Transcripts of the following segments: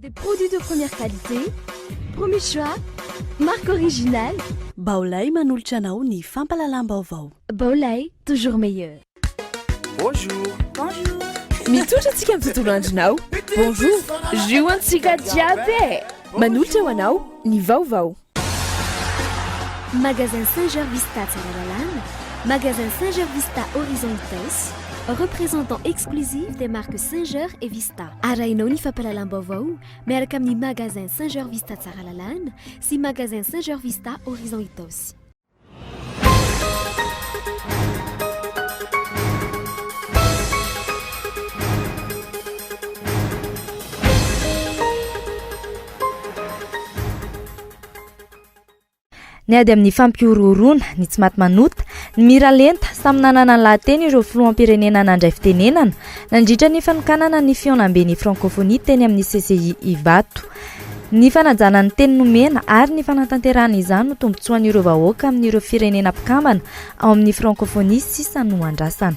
Des produits de première qualité, premier choix, marque originale. Baolai manolotra anao ny fampahalalam-baovao. Baolai, toujours meilleur. Bonjour. Bonjour. Mitondra antsika amin'ny tontolo andronao. Bonjour. Jus antsika jiaby e! Manolotra ho anao ny vaovao. Magasin Singer Vista Tsaralalàna, Magasin Singer Vista Horizon Itaosy, représentant exclusif des marques Singer et Vista. Arahinao ny fampahalalam-baovao miaraka amin'ny Magasin Singer Vista Tsaralalàna sy Magasin Singer Vista Horizon Itaosy. Ny ady amin'ny fampihorohoroana, ny tsy maty manota, ny miralenta, samy nanana ny lahateny ireo filoham-pirenena nandray fitenenana nandritra ny fanokanana ny fihaonamben'ny Frankôfônia teny amin'ny CCI Ivato. Ny fanajana ny teny nomena ary ny fanatanterahana izany no tombontsoan'ireo vahoaka amin'ireo firenena mpikambana ao amin'ny Frankôfônia sisa no andrasana.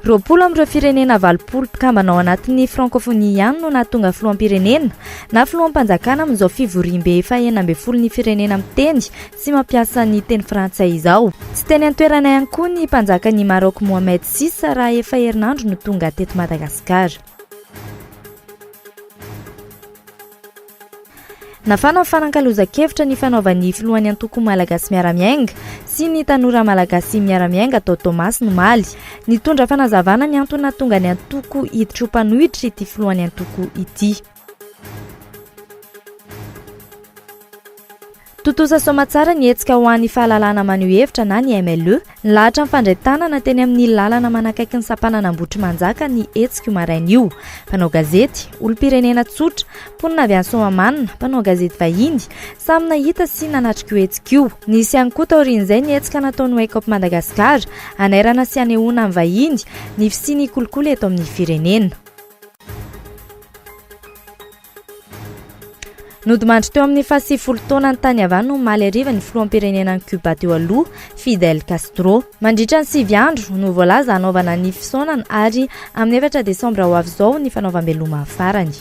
20 amin'ireo firenena 80 mpikambana ao anatin'ny Frankôfônia ihany no nahatonga filoham-pirenena na filoham-panjakana amin'izao fivoriambe efa 16 ny firenena miteny sy mampiasa ny teny frantsay izao. Tsy teny an-toerana ihany koa ny mpanjakan'i Maroc Mohamed VI raha efa herinandro no tonga teto Madagasikara. Nafana ny fanankalozan-kevitra nifanaovan'ny filohan'ny antoko Malagasy Miara-Miainga sy ny tanora Malagasy Miara-Miainga tao Toamasina omaly. Nitondra fanazavana ny antony nahatonga ny antoko hiditra ho mpanohitra ity filohan'ny antoko ity. Tontosa soamatsara ny hetsika ho an'ny fahalalahana maneho hevitra na ny MLE. Nilahatra nifandray tanana teny amin'ny lalana manakaiky ny sampanan'Ambohitrimanjaka ny hetsika io maraina io. Mpanao gazety, olom-pirenena tsotra, mponina avy any Soamahamanina, mpanao gazety vahiny, samy nahita sy nanatrika io hetsika io. Nisy ihany koa taorian'izay ny hetsika nataon'ny Wake Up Madagascar, hanairana sy hanehoana amin'ny vahiny ny fisian'ny kolikoly eto amin'ny firenena. Nodimandry teo amin'ny faha-90 taonany tany Havana omaly hariva ny filoham-pirenenan'i Cuba teo aloha, Fidel Castro. Mandritra ny sivy andro no voalaza hanaovana ny fisaonana ary amin'ny efatra desambra ho avy izao ny fanaovam-beloma farany.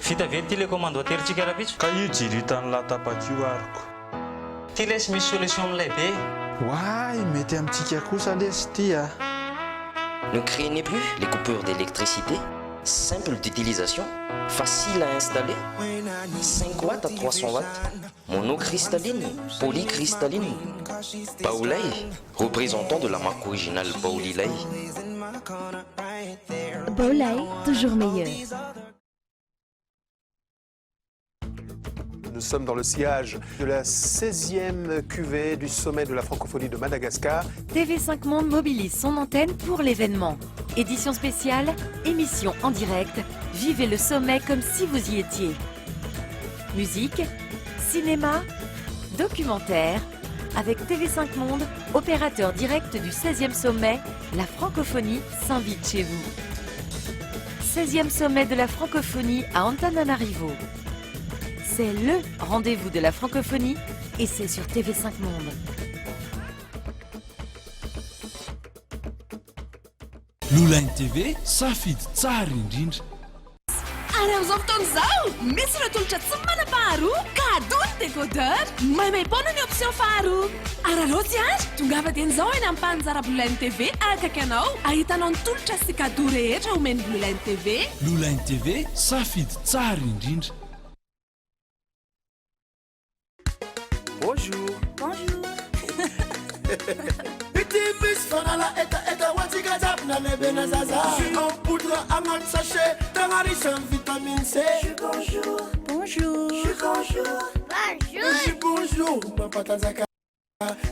Vita ve ty le commande ho aterintsika rapitso? Ka io jiro hitan'lah tapaka io aroko. Ty lesy misy solution milay be e. Oay mety amintsika kosa lesy ty a! Ne craignez plus les coupures d'électricité, simple d'utilisation, facile à installer, 5 watts à 300 watts, monocristalline, polycristalline. Baolai, représentant de la marque originale Baolilay. Baolai, toujours meilleur. Nous sommes dans le sillage de la 16e cuvée du sommet de la francophonie de Madagascar. TV5 Monde mobilise son antenne pour l'événement. Édition spéciale, émission en direct, vivez le sommet comme si vous y étiez. Musique, cinéma, documentaire, avec TV5 Monde, opérateur direct du 16e sommet, la francophonie s'invite chez vous. 16e sommet de la francophonie à Antananarivo. C'est LE rendez-vous de la francophonie et c'est sur TV5 Monde. Lolaine TV, safidy tsara indrindra. Ary amin'izao fotoana izao, misy ireo tolotra tsy manam-paharoa, cadeau ny décodeur, maimaim-poana ny option faharoa. Araraoty ary, tongava dieny izao eny amin'ny mpaninjara Blue Line TV akaiky anao, ahitanao ny tolotra sy cadeau rehetra omen'ny Blue Line TV. Lolaine TV, safidy tsara indrindra. Bonjour. Bonjour. Ity misy fanala hetaheta ho antsika jiaby na lehibe na zaza. Jus en poudre agnaty sachet tegna riche amin'ny vitamine C. Bonjour. Bonjour. Bonjour. Bonjour mampatanjaka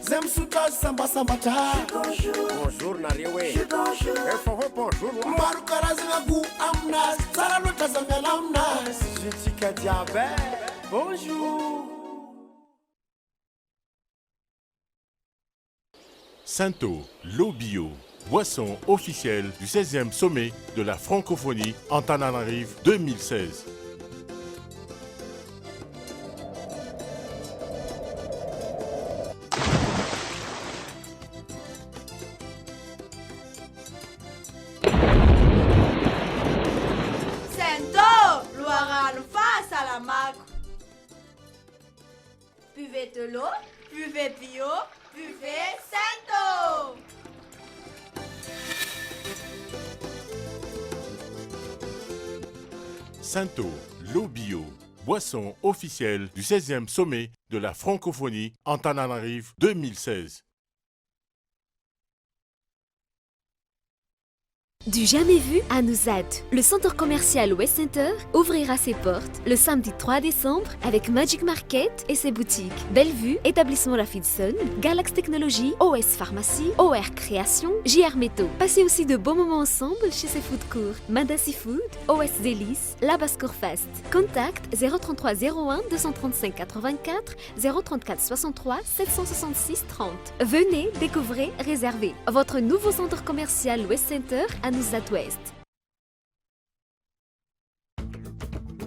zay misotro azy sambasambatra. Bonjour nareo e. Efa hoe bonjour wa. Maro karazagna goût aminazy, tsara loatra aza miala aminazy. Jus-tsika jiaby e. Bonjour. Santo, l'eau bio, boisson officielle du 16e sommet de la francophonie Antananarivo 2016. Sento, loharano fahasalamako. Buvez de l'eau, buvez bio, buvez Sento. Sento, l'eau bio, boisson officielle du 16e sommet de la francophonie Antananarivo 2016. Du jamais vu à Anosizato, le centre commercial West Center ouvrira ses portes le samedi 3 décembre avec Magic Market et ses boutiques. Bellevue, établissement Rafidson, Galax Technologies, OS Pharmacie, OR Création, JR Métaux. Passez aussi de beaux moments ensemble chez ses food courts. Mada Seafood, OS Délice, La Basse-Cour Fast. Contact 033 01 235 84 034 63 766 30. Venez, découvrez, réservez. Votre nouveau centre commercial West Center à Anosizato Ouest.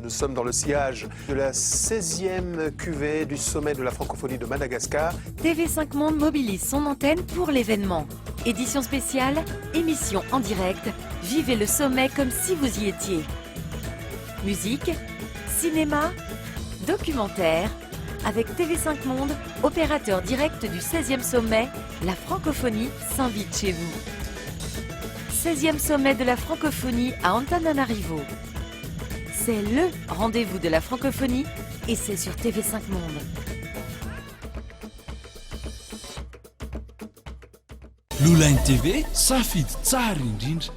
Nous sommes dans le sillage de la 16e cuvée du sommet de la francophonie de Madagascar. TV5 Monde mobilise son antenne pour l'événement. Édition spéciale, émission en direct, vivez le sommet comme si vous y étiez. Musique, cinéma, documentaire, avec TV5 Monde, opérateur direct du 16e sommet, la francophonie s'invite chez vous. 16e sommet de la francophonie à Antananarivo. C'est LE rendez-vous de la francophonie et c'est sur TV5 Monde. Lolaine TV, safidy tsara indrindra.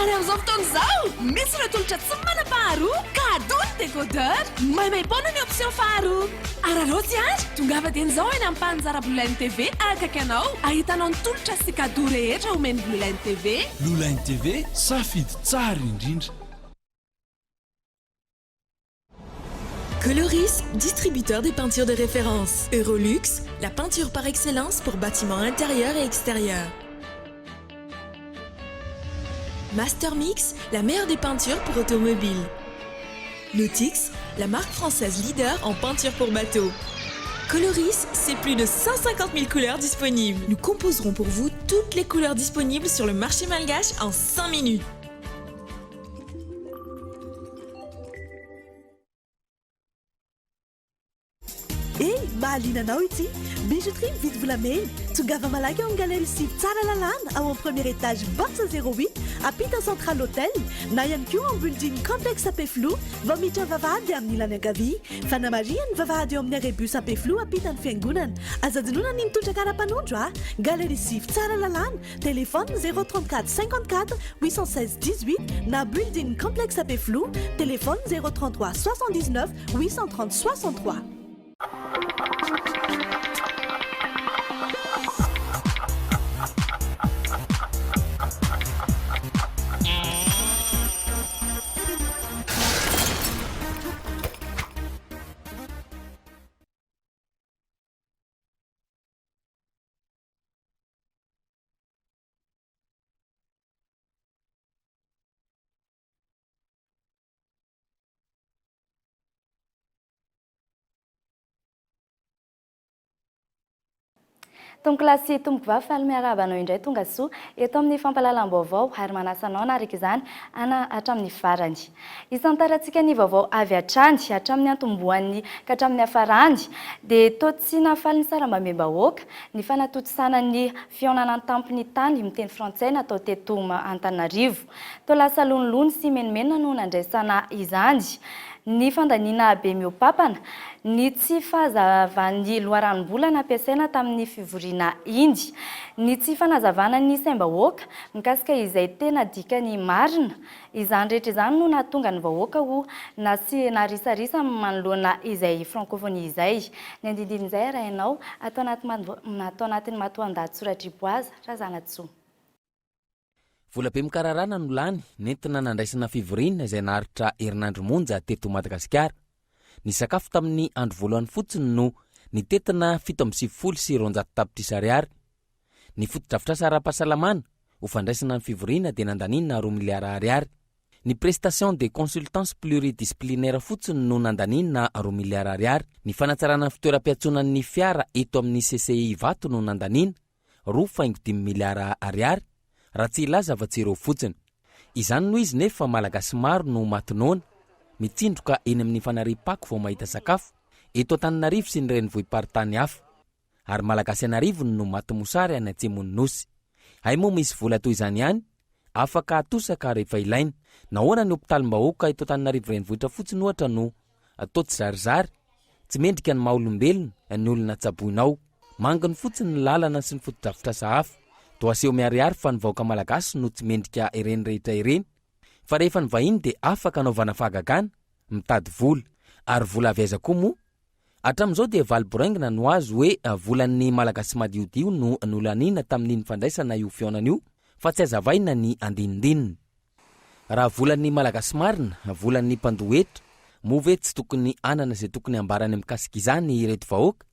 Ary amin'izao fotoana izao, misy ireo tolotra tsy manam-paharoa, cadeau ny décodeur, maimaim-poana ny option faharoa. Araraoty ary, tongava dieny izao eny amin'ny mpaninjara Blue Line TV akaiky anao, ahitanao ny tolotra sy cadeau rehetra omen'ny Blue Line TV. Lolaine TV, safidy tsara indrindra. Coloris, distributeur des peintures de référence. Eurolux, la peinture par excellence pour bâtiments intérieurs et extérieurs. Master Mix, la meilleure des peintures pour automobiles. Nautix, la marque française leader en peinture pour bateaux. Coloris, c'est plus de 150 000 couleurs disponibles. Nous composerons pour vous toutes les couleurs disponibles sur le marché malgache en 5 minutes. Eny, mahaliana anao ity! Bijouterie mividy volamena. Tongava malaky ao amin'ny Galerie Sivy Tsaralalàna, ao amin'ny premier étage box 08, ampita Central Hotel, na ihany koa ao amin'ny building Complexe Ampefiloha, vao miditra ny vavahady amin'ny ilany ankavia. Fanamarihana, ny vavahady eo amin'ny arrêt bus Ampefiloha ampitan'ny fiangonana. Aza adinoina ny mitondra kara-panondro a! Galerie Sivy Tsaralalàna, Téléphone 034 54 816 18 na Building Complexe Ampefiloha, téléphone 033 79 830 63. Tompokolahy sy tompokovavy, faly miarahaba anao indray tonga soa eto amin'ny fampahalalam-baovao ary manasa anao hanaraka izany ana hatramin'ny farany. Hisantarantsika ny vaovao avy hatrany, hatramin'ny antombohan'ny ka hatramin'ny hafarany, dia toa tsy nahafaly ny sarambabem-bahoaka ny fanatontosana ny fihaonana an-tampon'ny tany miteny frantsay natao teto Antananarivo. Toa lasa lonilony sy menomenona no nandraisana izany. Ny fandaniana be mihoa-papana, ny tsy fahazavan'ny loharanom-bola nampiasaina tamin'ny fivoriana iny, ny tsy fanazavana ny saim-bahoaka mikasika izay tena dikany marina, izany rehetra izany no nahatonga ny vahoaka ho nasiana risarisa manoloana izay frankofonia izay. Ny andindinin'izay arahinao ato anaty ato anatin'ny matoandahatsoratr'i Boaza Razanatsoa. Volabe mikararana no lany nentina nandraisana fivoriana izay naharitra herinandro monja teto Madagasikara. Ny sakafo tamin'ny andro voalohany fotsiny no nitentina 297 tapitrisa ariary. Ny fotodrafitrasa ara-pahasalamana ho fandraisana ny fivoriana dia nandaniana roa miliara ariary. Ny prestation de consultance pluridisciplinaire fotsiny no nandaniana roa miliara ariary. Ny fanatsarana ny fitoeram-piantsonan'ny fiara eto amin'ny CCI Ivato no nandaniana 2,5 miliara ariary, raha tsy hilaza afa-tsy ireo fotsiny. Izany no izy nefa Malagasy maro no maty noana, mitsindroka eny amin'ny fanariam-pako vao mahita sakafo, eto Antananarivo sy ny renivohi-paritany hafa. Ary Malagasy an'arivony no maty mosary any atsimon'ny Nosy. Hay moa misy vola toy izany ihany, afaka atosaka rehefa ilaina. Nahoana ny hopitalim-bahoaka eto Antananarivo renivohitra fotsiny ohatra no Atao tsizarizary, tsy mendrika ny maha olombelona ny olona tsaboina ao. Manginy fotsiny ny lalana sy ny fotodrafitrasa hafa. Toa aseho miharihary fa ny vahoaka malagasy no tsy mendrika ireny rehetra ireny. Fa rehefa ny vahiny dia afaka anaovana fahagagana, mitady vola. Ary vola avy aiza koa moa? Hatramin'izao dia valy boraingina no azo hoe volan'ny Malagasy madiodio no nolaniana tamin'iny fandraisana io fihaonana io fa tsy hazavaina ny andinindininy. Raha volan'ny Malagasy marina, volan'ny mpandoa hetra, moa ve tsy tokony hanana izay tokony hambarany mikasika izany ireto vahoaka?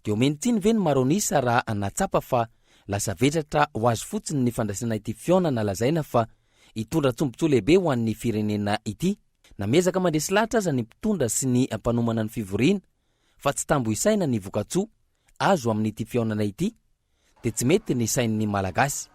Dia omeny tsiny ve ny maro an'isa raha nahatsapa fa lasa vetratra ho azy fotsiny ny fandraisana ity fihaonana lazaina fa hitondra tombontsoa lehibe ho an'ny firenena ity? Na miezaka mandresy lahatra aza ny mpitondra sy ny mpanomana ny fivoriana fa tsy tambo isaina ny vokatsoa azo amin'ity fihaonana ity dia tsy mety ny sain'ny Malagasy.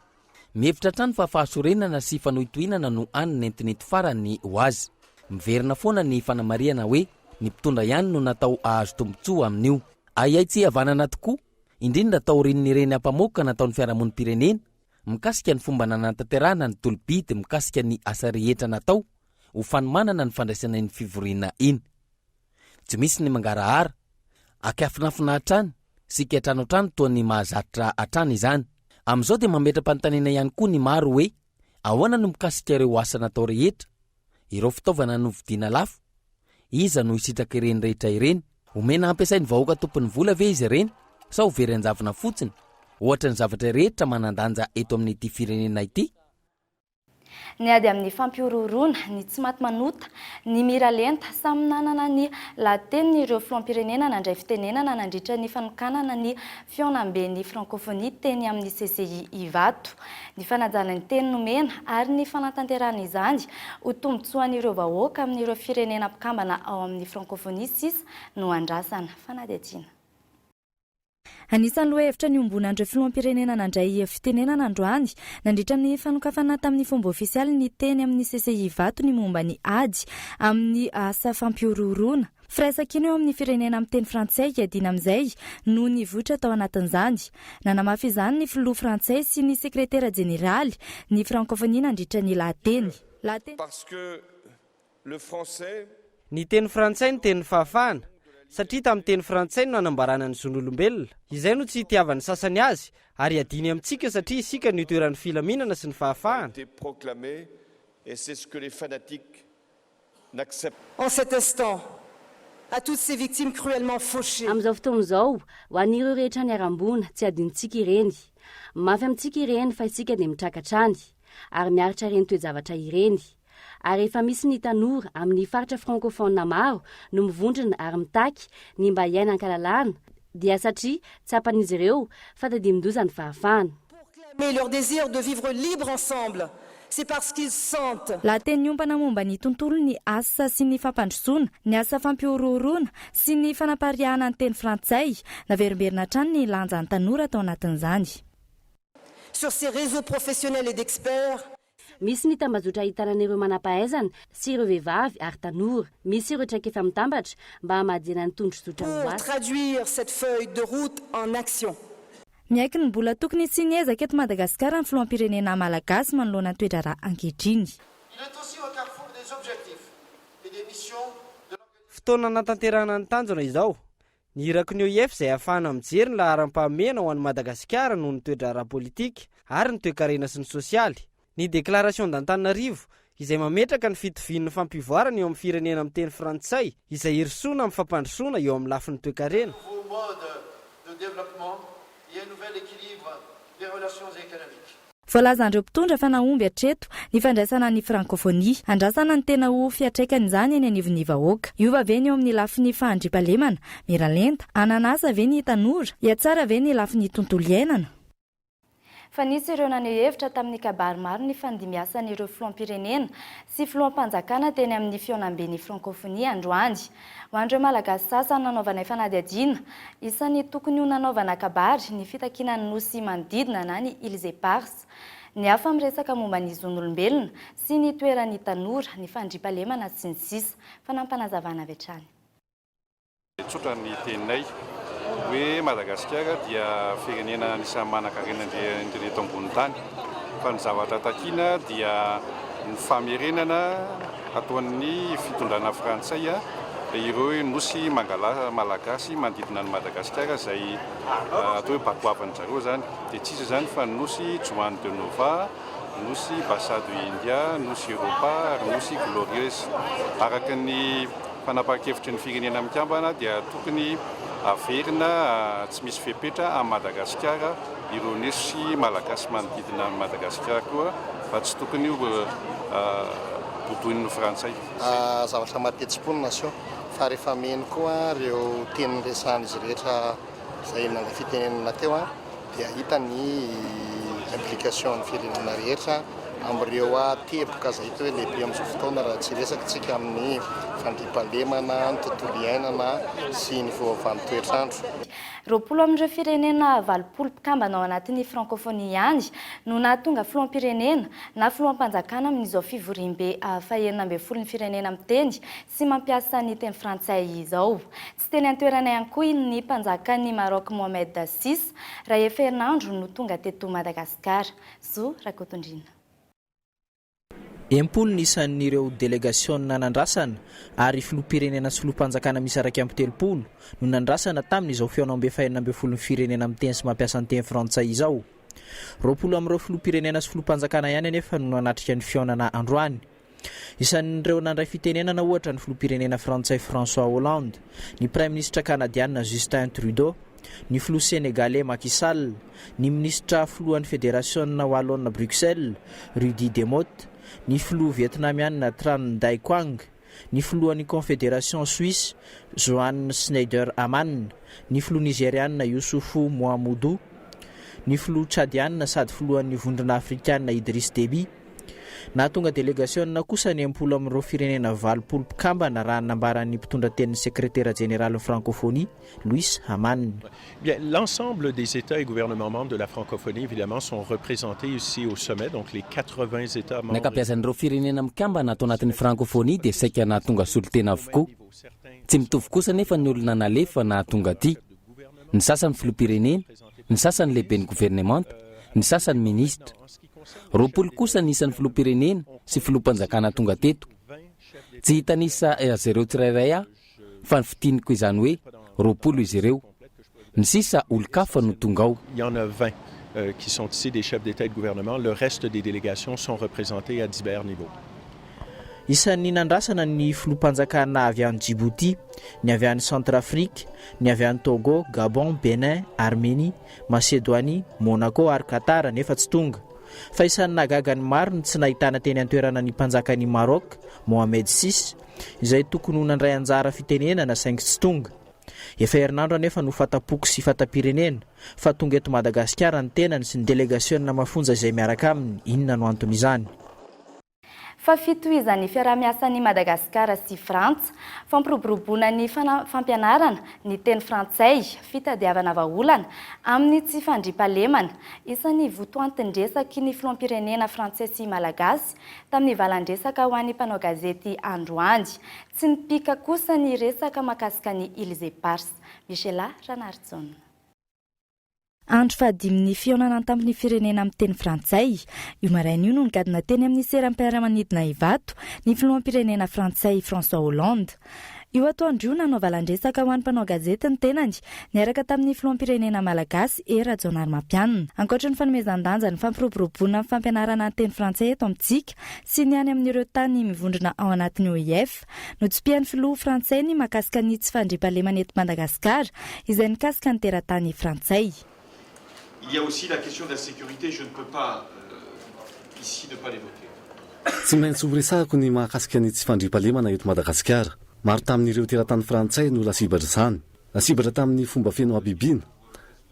Mihevitra hatrany fa fahasorenana sy fanohitohinana no hany nentin'ito farany ho azy. Miverina foana ny fanamarihana hoe ny mpitondra ihany no natao hahazo tombontsoa amin'io. Ahiahy tsy hihavanana tokoa, indrindra taorian'ireny ampamoaka nataon'ny fiarahamonim-pirenena mikasika ny fomba nanatanterahana ny tolo-bidy mikasika ny asa rehetra natao ho fanomanana ny fandraisana iny fivoriana iny. Tsy misy ny mangarahara. Ankiafinafina hatrany sy kiantranoantrano toa ny mahazatra hatrany izany. Amin'izao dia mametra-panontaniana ihany koa ny maro hoe ahoana no mikasika ireo asa natao rehetra? Ireo fitaovana novidiana lafo? Iza no hisitraka ireny rehetra ireny? Omena hampiasain'ny vahoaka tompon'ny vola ve izy ireny sa ho very an-javona fotsiny ohatra ny zavatra rehetra manan-danja eto amin'ity firenena ity? Ny ady amin'ny fampihorohoroana, ny tsy maty manota, ny miralenta, samy nanana ny lahateniny ireo filoham-pirenena nandray fitenenana nandritra ny fanokanana ny fihaonamben'ny Frankôfônia teny amin'ny CCI Ivato. Ny fanajana ny teny nomena ary ny fanatanterahana izany ho tombontsoan'ireo vahoaka amin'ireo firenena mpikambana ao amin'ny Frankôfônia sisa no andrasana. Fanadihadiana. Anisan'ny lohahevitra niombonan'ireo filoham-pirenena nandray fitenenana androany nandritra ny fanokafana tamin'ny fomba ofisialy ny teny amin'ny CCI Ivato ny momba ny ady amin'ny asa fampihorohoroana. Firaisankina eo amin'ny firenena miteny frantsay hiadiana amin'izay no nivoitra tao anatin'izany. Nanamafy izany ny filoha frantsay sy ny sekretera jeneraly ny frankofonia nandritra ny lahateny. Parce que le français. Ny teny frantsay no tenin'ny fahafahana, satria tamin'ny teny frantsay no nanambarana ny zon'olombelona. Izay no tsy itiavan'ny sasany azy, ary iadiany amintsika satria isika no itoeran'ny filaminana sy ny fahafahana. été proclamé et c'est ce que les fanatiques n'acceptent. En cet instant, à toutes ces victimes cruellement fauchées. Amin'izao fotoana izao, ho an'ireo rehetra niharam-boina, tsy adinontsika ireny. Mafy amintsika ireny fa isika dia mitraka hatrany, ary miaritra ireny toe-javatra ireny. Ary efa misy ny tanora amin'ny faritra francophone maro no mivondrona ary mitaky ny mba hiaina an-kalalahana dia satria tsapan'izy ireo fa tadimin-doza ny fahafahana. Proclamer leur désir de vivre libre ensemble, c'est parce qu'ils sentent. Lahateny niompana momba ny tontolon'ny asa sy ny fampandrosoana, ny asa fampihorohoroana sy ny fanapariahana ny teny frantsay. Naverimberina hatrany ny lanjan'ny tanora tao anatin'izany. Sur ces réseaux professionnels et d'experts. Misy ny tambajotra ahitana an'ireo manam-pahaizana sy ireo vehivavy ary tanora. Misy ireo traikefa mitambatra mba hamadihana ny tondrozotra ho Pour asa. traduire cette feuille de route en action. Miaiky ny mbola tokony hisian'ny ezaka eto Madagasikara ny filoham-pirenena malagasy manoloana ny toe-draharaha ankehitriny. Il est aussi au carrefour des objectifs et des missions de. Fotoana hanatanterahana ny tanjona izao. Ny iraky ny OIF izay ahafahana mijery ny laharam-pahamehana ho an'i Madagasikara noho ny toe-draharaha politika ary ny toekarena sy ny sosialy. Ny Déclaration d'Antananarivo izay mametraka ny fitovian'ny fampivoarana eo amin'ny firenena miteny frantsay izay hirosoana amin'ny fampandrosoana eo amin'ny lafiny toekarena. Nouveau mode de développement et un nouvel équilibre des relations économiques. Voalazan'ireo mpitondra fa nahomby hatreto ny fandraisana ny frankofonia. Andrasana ny tena ho fiantraikan'izany eny anivon'ny vahoaka. Hiova ve ny eo amin'ny lafiny fahandriampahalemana? Miralenta? Hanana asa ve ny tanora? Hihatsara ve ny lafiny tontolo iainana? Fa nisy ireo naneho hevitra tamin'ny kabary maro nifandimbiasan'ireo filoham-pirenena sy filoham-panjakana teny amin'ny fihaonamben'ny frankofonia androany. Ho an'ireo Malagasy sasany nanaovanay fanadihadiana, isan'ny tokony ho nanaovana kabary ny fitakiana ny nosy manodidina na ny Îles Éparses. Ny hafa miresaka momba ny zon'olombelona sy ny toeran'ny tanora, ny fandriampahalemana sy ny sisa. Fanampanazavana avy hatrany. Tsotra ny teninay hoe Madagasikara dia firenena anisan'ny manankarena indrindra eto ambonin'ny tany fa ny zavatra takiana dia ny famerenana ataon'ny fitondrana frantsay ireo nosy malagasy manodidina an'i Madagasikara izay atao hoe bakoavan-dry zareo izany dia tsy iza izany fa ny nosy Juan de Nova, nosy Bassa de India, nosy Europa ary nosy Glorieuse. Araka ny fanapahan-kevitry ny Firenena Mikambana dia tokony haverina tsy misy fepetra amin'i Madagasikara ireo nosy malagasy manodidina an'i Madagasikara koa fa tsy tokony ho bodoin'ny Frantsay. Zavatra mahateti-po ny nation fa rehefa mino koa ireo teny resahan'izy rehetra izay nandray fitenenana teo dia hita ny implication ny firenena rehetra amin'ireo teboka izay hita hoe lehibe amin'izao fotoana raha tsy hiresaka isika amin'ny fandriampahalemana, ny tontolo iainana sy ny fiovaovan'ny toetr'andro. 20 amin'ireo firenena 80 mpikambana ao anatin'ny Frankôfônia ihany no nahatonga filoham-pirenena na filoham-panjakana amin'izao fivoriambe fahenina ambin'ny folo ny firenena miteny sy mampiasa ny teny frantsay izao. Tsy teny an-toerana ihany koa ny mpanjakan'i Maroc Mohamed vi raha efa herinandro no tonga teto Madagasikara. Zo Rakotondriana. 60 ny isan'ireo delegasiona nandrasana ary filoham-pirenena sy filoham-panjakana miisa 31 no nandrasana tamin'izao fihaonambe fahenina ambin'ny folo ny firenena miteny sy mampiasa ny teny frantsay izao. 20 amin'ireo filoham-pirenena sy filoham-panjakana ihany anefa no nanatrika ny fihaonana androany. Isan'ireo nandray fitenenana ohatra ny filoham-pirenena frantsay François Hollande, ny praiminisitra kanadiana Justin Trudeau, ny filoha senegaley Macky Sall, ny minisitra filohan'ny federasiona Wallonne Bruxelles, Rudy Demotte, ny filoha vietnamiana Tran Dai Quang, ny filohan'ny Confederation Suisse Johann Schneider Ammann, ny filoha nizeriana Youssoufou Mohamudou, ny filoha tchadiana sady filohan'ny Vondrona Afrikana Idriss Deby. Nahatonga delegasiona kosa ny 60 amin'ireo firenena 80 mpikambana raha ny nambaran'ny mpitondra tenin'ny sekretera jeneralin'ny Frankôfônia, Louis Haman. Bien, l'ensemble des États et gouvernements membres de la francophonie, évidemment, sont représentés ici au sommet, donc les 80 États membres. Ny ankabeazan'ireo firenena mikambana ato anatin'ny Frankôfônia dia saika nahatonga solontena avokoa. Tsy mitovy kosa anefa ny olona nalefa nahatonga aty. Ny sasany filoham-pirenena, ny sasany lehiben'ny governemanta, ny sasany minisitra. 20 kosa ny isan'ny filoham-pirenena sy filoham-panjakana tonga teto. Tsy hitanisa azy ireo tsirairay aho fa ny fintiniko izany hoe 20 izy ireo. Ny sisa olon-kafa no tonga ao. Il y en a 20 qui sont ici des chefs d'État et de gouvernement, le reste des délégations sont représentées à divers niveaux. Isan'ny nandrasana ny filoham-panjakana avy any Djibouti, ny avy any Centrafrique, ny avy any Togo, Gabon, Bénin, Arménie, Macédoine, Monaco ary Qatar nefa tsy tonga. Fa isan'ny nahagaga ny maro ny tsy nahitana teny an-toerana ny mpanjakan'i Maroc, Mohamed vi, izay tokony ho nandray anjara fitenenana saingy tsy tonga. Efa herinandro anefa no fata-poko sy fata-pirenena fa tonga eto Madagasikara ny tenany sy ny delegasiona mafonja izay miaraka aminy, inona no anton'izany? Fa fitohizan'ny fiaraha-miasan'i Madagasikara sy Frantsa, fampiroboroboana ny fampianarana ny teny frantsay, fitadiavana vahaolana amin'ny tsy fandriampahalemana. Isan'ny votoantin-dresaky ny filoham-pirenena frantsay sy malagasy tamin'ny valan-dresaka ho an'ny mpanao gazety androany. Tsy nipika kosa ny resaka mahakasika ny Îles Éparses. Michela Ranarijaona. Andro fahadimin'ny fihaonana an-tampon'ny firenena amin'ny teny frantsay. Io maraina io no nigadona teny amin'ny seram-piaramanidina Ivato ny filoham-pirenena frantsay François Hollande. Io atoandro io nanao valan-dresaka ho an'ny mpanao gazety ny tenany, niaraka tamin'ny filoham-pirenena malagasy Hery Rajaonarimampianina. Ankoatra ny fanomezan-danja ny fampiroboroboana ny fampianarana ny teny frantsay eto amintsika sy ny any amin'ireo tany mivondrona ao anatin'ny OIF, notsipihan'ny filoha frantsay ny mahakasika ny tsy fandriampahalemana eto Madagasikara, izay nikasika ny teratany frantsay. Il y a aussi la question de la sécurité, je ne peux pas ici ne pas l'évoquer. Tsy maintsy ho resahako ny mahakasika ny tsy fandriampahalemana eto Madagasikara. Maro tamin'ireo teratany frantsay no lasibatr'izany. Lasibatra tamin'ny fomba feno habibiana.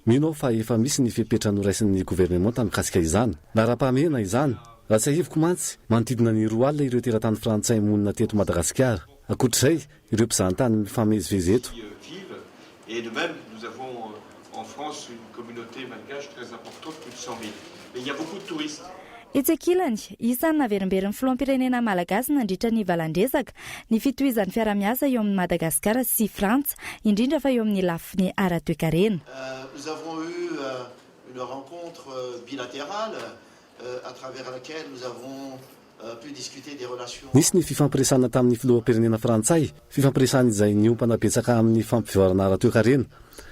Mino aho fa efa misy ny fepetra noraisin'ny governemanta mikasika izany. Laharam-pahamehana izany. Raha tsiahiviko mantsy, manodidina ny 20 ireo teratany frantsay monina teto Madagasikara. Ankoatr'izay, ireo mpizahantany mifamezivezy eto. Et de même, nous avons en France une communauté malgache très importante, plus de 100 000. Mais il y a beaucoup de touristes. Etsy ankilany, isan'ny naverimberin'ny filoham-pirenena malagasy nandritra ny valan-dresaka ny fitohizan'ny fiarahamiasa eo amin'i Madagasikara sy Frantsa, indrindra fa eo amin'ny lafiny ara-toekarena. Nous avons eu une rencontre bilatérale à travers laquelle nous avons pu discuter des relations. Nisy ny fifampiresahana tamin'ny filoham-pirenena frantsay, fifampiresahana izay niompana betsaka amin'ny fampivoarana ara-toekarena.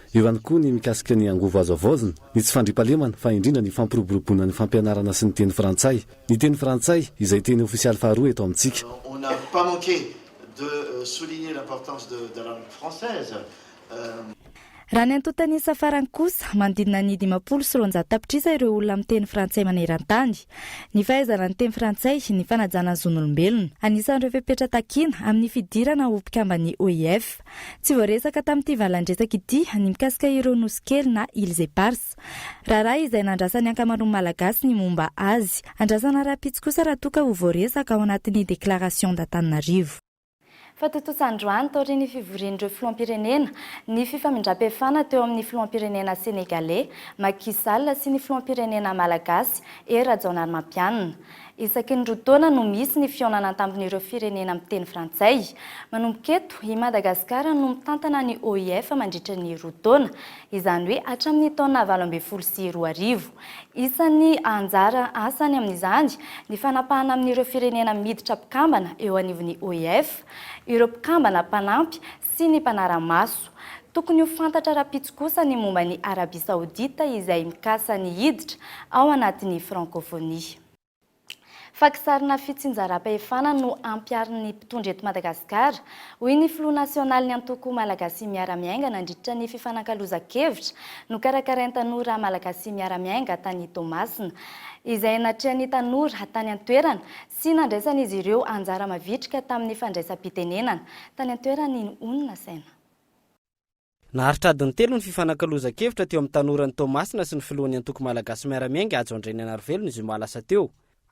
Eo ihany koa ny mikasika ny angovo azo havaozina, ny tsy fandriampahalemana, fa indrindra ny fampiroboroboana ny fampianarana sy ny teny frantsay. Ny teny frantsay izay teny ofisialy faharoa eto amintsika. On n'a pas manqué de souligner l'importance de la langue française. Raha ny antontan'isa farany kosa, manodidina ny 250 tapitrisa ireo olona miteny frantsay maneran-tany. Ny fahaizana ny teny frantsay, ny fanajana ny zon'olombelona. Anisan'ireo fepetra takiana amin'ny fidirana ho mpikamban'ny OIF. Tsy voaresaka tamin'ity valan-dresaka ity ny mikasika ireo nosy kely na îles éparses. Raharaha izay nandrasan'ny ankamaroan'ny Malagasy ny momba azy. Andrasana rahampitso kosa raha toa ka ho voaresaka ao anatin'ny déclaration d'Antananarivo. Fa tontosa androany taorian'ny fivorian'ireo filoham-pirenena ny fifamindram-pahefana teo amin'ny filoham-pirenena senegaley Macky Sall sy ny filoham-pirenena malagasy Hery Rajaonarimampianina. Isaky ny 2 taona no misy ny fihaonana an-tampon'ireo firenena miteny frantsay. Manomboka eto, i Madagasikara no mitantana ny OIF mandritra ny 2 taona, izany hoe hatramin'ny taona 2018. Isan'ny anjara asany amin'izany ny fanapahana amin'ireo firenena miditra mpikambana eo anivon'ny OIF, ireo mpikambana mpanampy sy ny mpanara-maso. Tokony ho fantatra rahampitso kosa ny momba an'i Arabia Saodita izay mikasa ny hiditra ao anatin'ny Frankôfônia. Fakisarina fitsinjaram-pahefana no ampiharin'ny mpitondra eto Madagasikara, hoy ny filoha nasionalin'ny antoko Malagasy Miara-Miainga nandritra ny fifanakalozan-kevitra nokarakarain'ny tanora Malagasy Miara-Miainga tany Toamasina, izay natrehan'ny tanora tany an-toerana sy nandraisan'izy ireo anjara mavitrika tamin'ny fandraisam-pitenenana. Tany an-toerana i Onina Saina. Naharitra adiny telo ny fifanakalozan-kevitra teo amin'ny tanoran'i Toamasina sy ny filohan'ny antoko Malagasy Miara-Miainga Hajo Andrianainarivelo ny zoma lasa teo.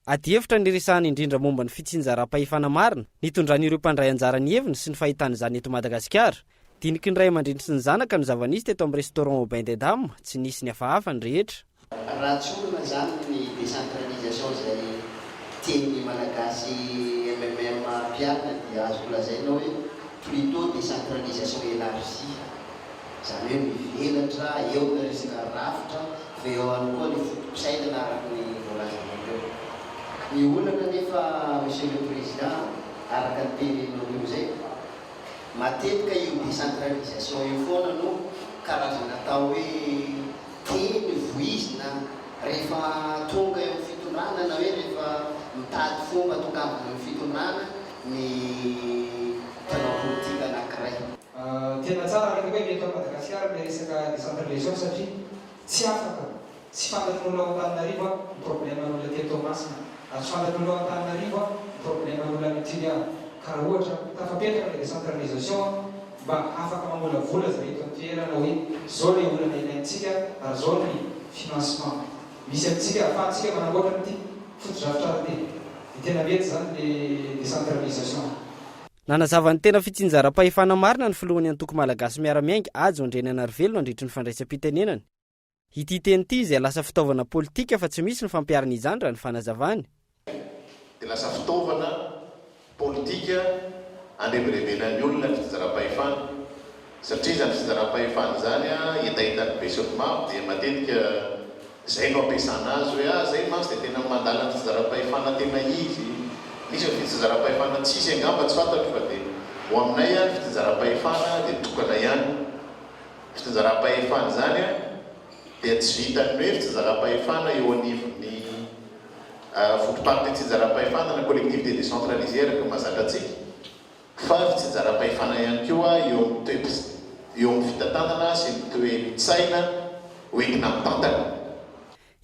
Adihevitra niresahana indrindra momba ny fitsinjaram-pahefana marina, nitondran'ireo mpandray anjara ny heviny sy ny fahitana izany eto Madagasikara. Diniky ny ray aman-dreny sy ny zanaka no zava-nisy teto amin'ny restaurant Au Bain des Dames, tsy nisy nihafahafa ny rehetra. Raha tsorina izany ny décentralisation izay tian'ny Malagasy mmm ampiharina dia azoko lazaina hoe plutôt décentralisation élargie, izany hoe mivelatra eo ny resaka rafitra fa eo ihany koa ny foto-pisainana araka ny voalazanao teo. Ny olana anefa Monsieur le Président araka ny teneninao teo izay, matetika io décentralisation io foana no karazana atao hoe teny voizina rehefa tonga eo amin'ny fitondrana na hoe rehefa mitady fomba tongavana eo amin'ny fitondrana ny mpanao politika anankiray. Tena tsara raha hoe mety ao Madagasikara ilay resaka décentralisation satria tsy afaka, tsy fantatry ny olona ao Antananarivo ny problème an'olona aty Toamasina ary tsy fantatry ny olona ao Antananarivo ny problème an'olona any Tuléar. Ka raha ohatra tafapetraka ilay décentralisation mba afaka mamolavola zareo eto an-toerana hoe zao ilay olana ilaintsika ary zao ny financement misy amintsika ahafahantsika manamboatra an'ity fotodrafitrasa ity. Dia tena mety izany ilay décentralisation. Nanazava ny tena fitsinjaram-pahefana marina ny filohan'ny antoko Malagasy Miara-Miainga, Hajo Andrianainarivelo nandritry ny fandraisam-pitenenany. Ity teny ity izay lasa fitaovana politika fa tsy misy ny fampiharana izany raha ny fanazavany. Dia lasa fitaovana politika andrebirebena ny olona ny fitsinjaram-pahefana. Satria izany fitsinjaram-pahefana izany hetahetan'ny besinimaro dia matetika izay no ampiasana azy hoe ah izay mantsy dia tena mandala ny fitsinjaram-pahefana tena izy. Misy ny fitsinjaram-pahefana tsisy angamba tsy fantatro fa dia. Ho aminay ny fitsinjaram-pahefana dia tokana ihany. Fitsinjaram-pahefana izany dia tsy vitan'ny hoe fitsinjaram-pahefana eo anivon'ny vondrom-paritra itsinjaram-pahefana na collectivité décentralisée araka ny mahazatra antsika fa fitsinjaram-pahefana ihany koa eo amin'ny toe eo amin'ny fitantanana sy ny toe-tsaina hoentina mitantana.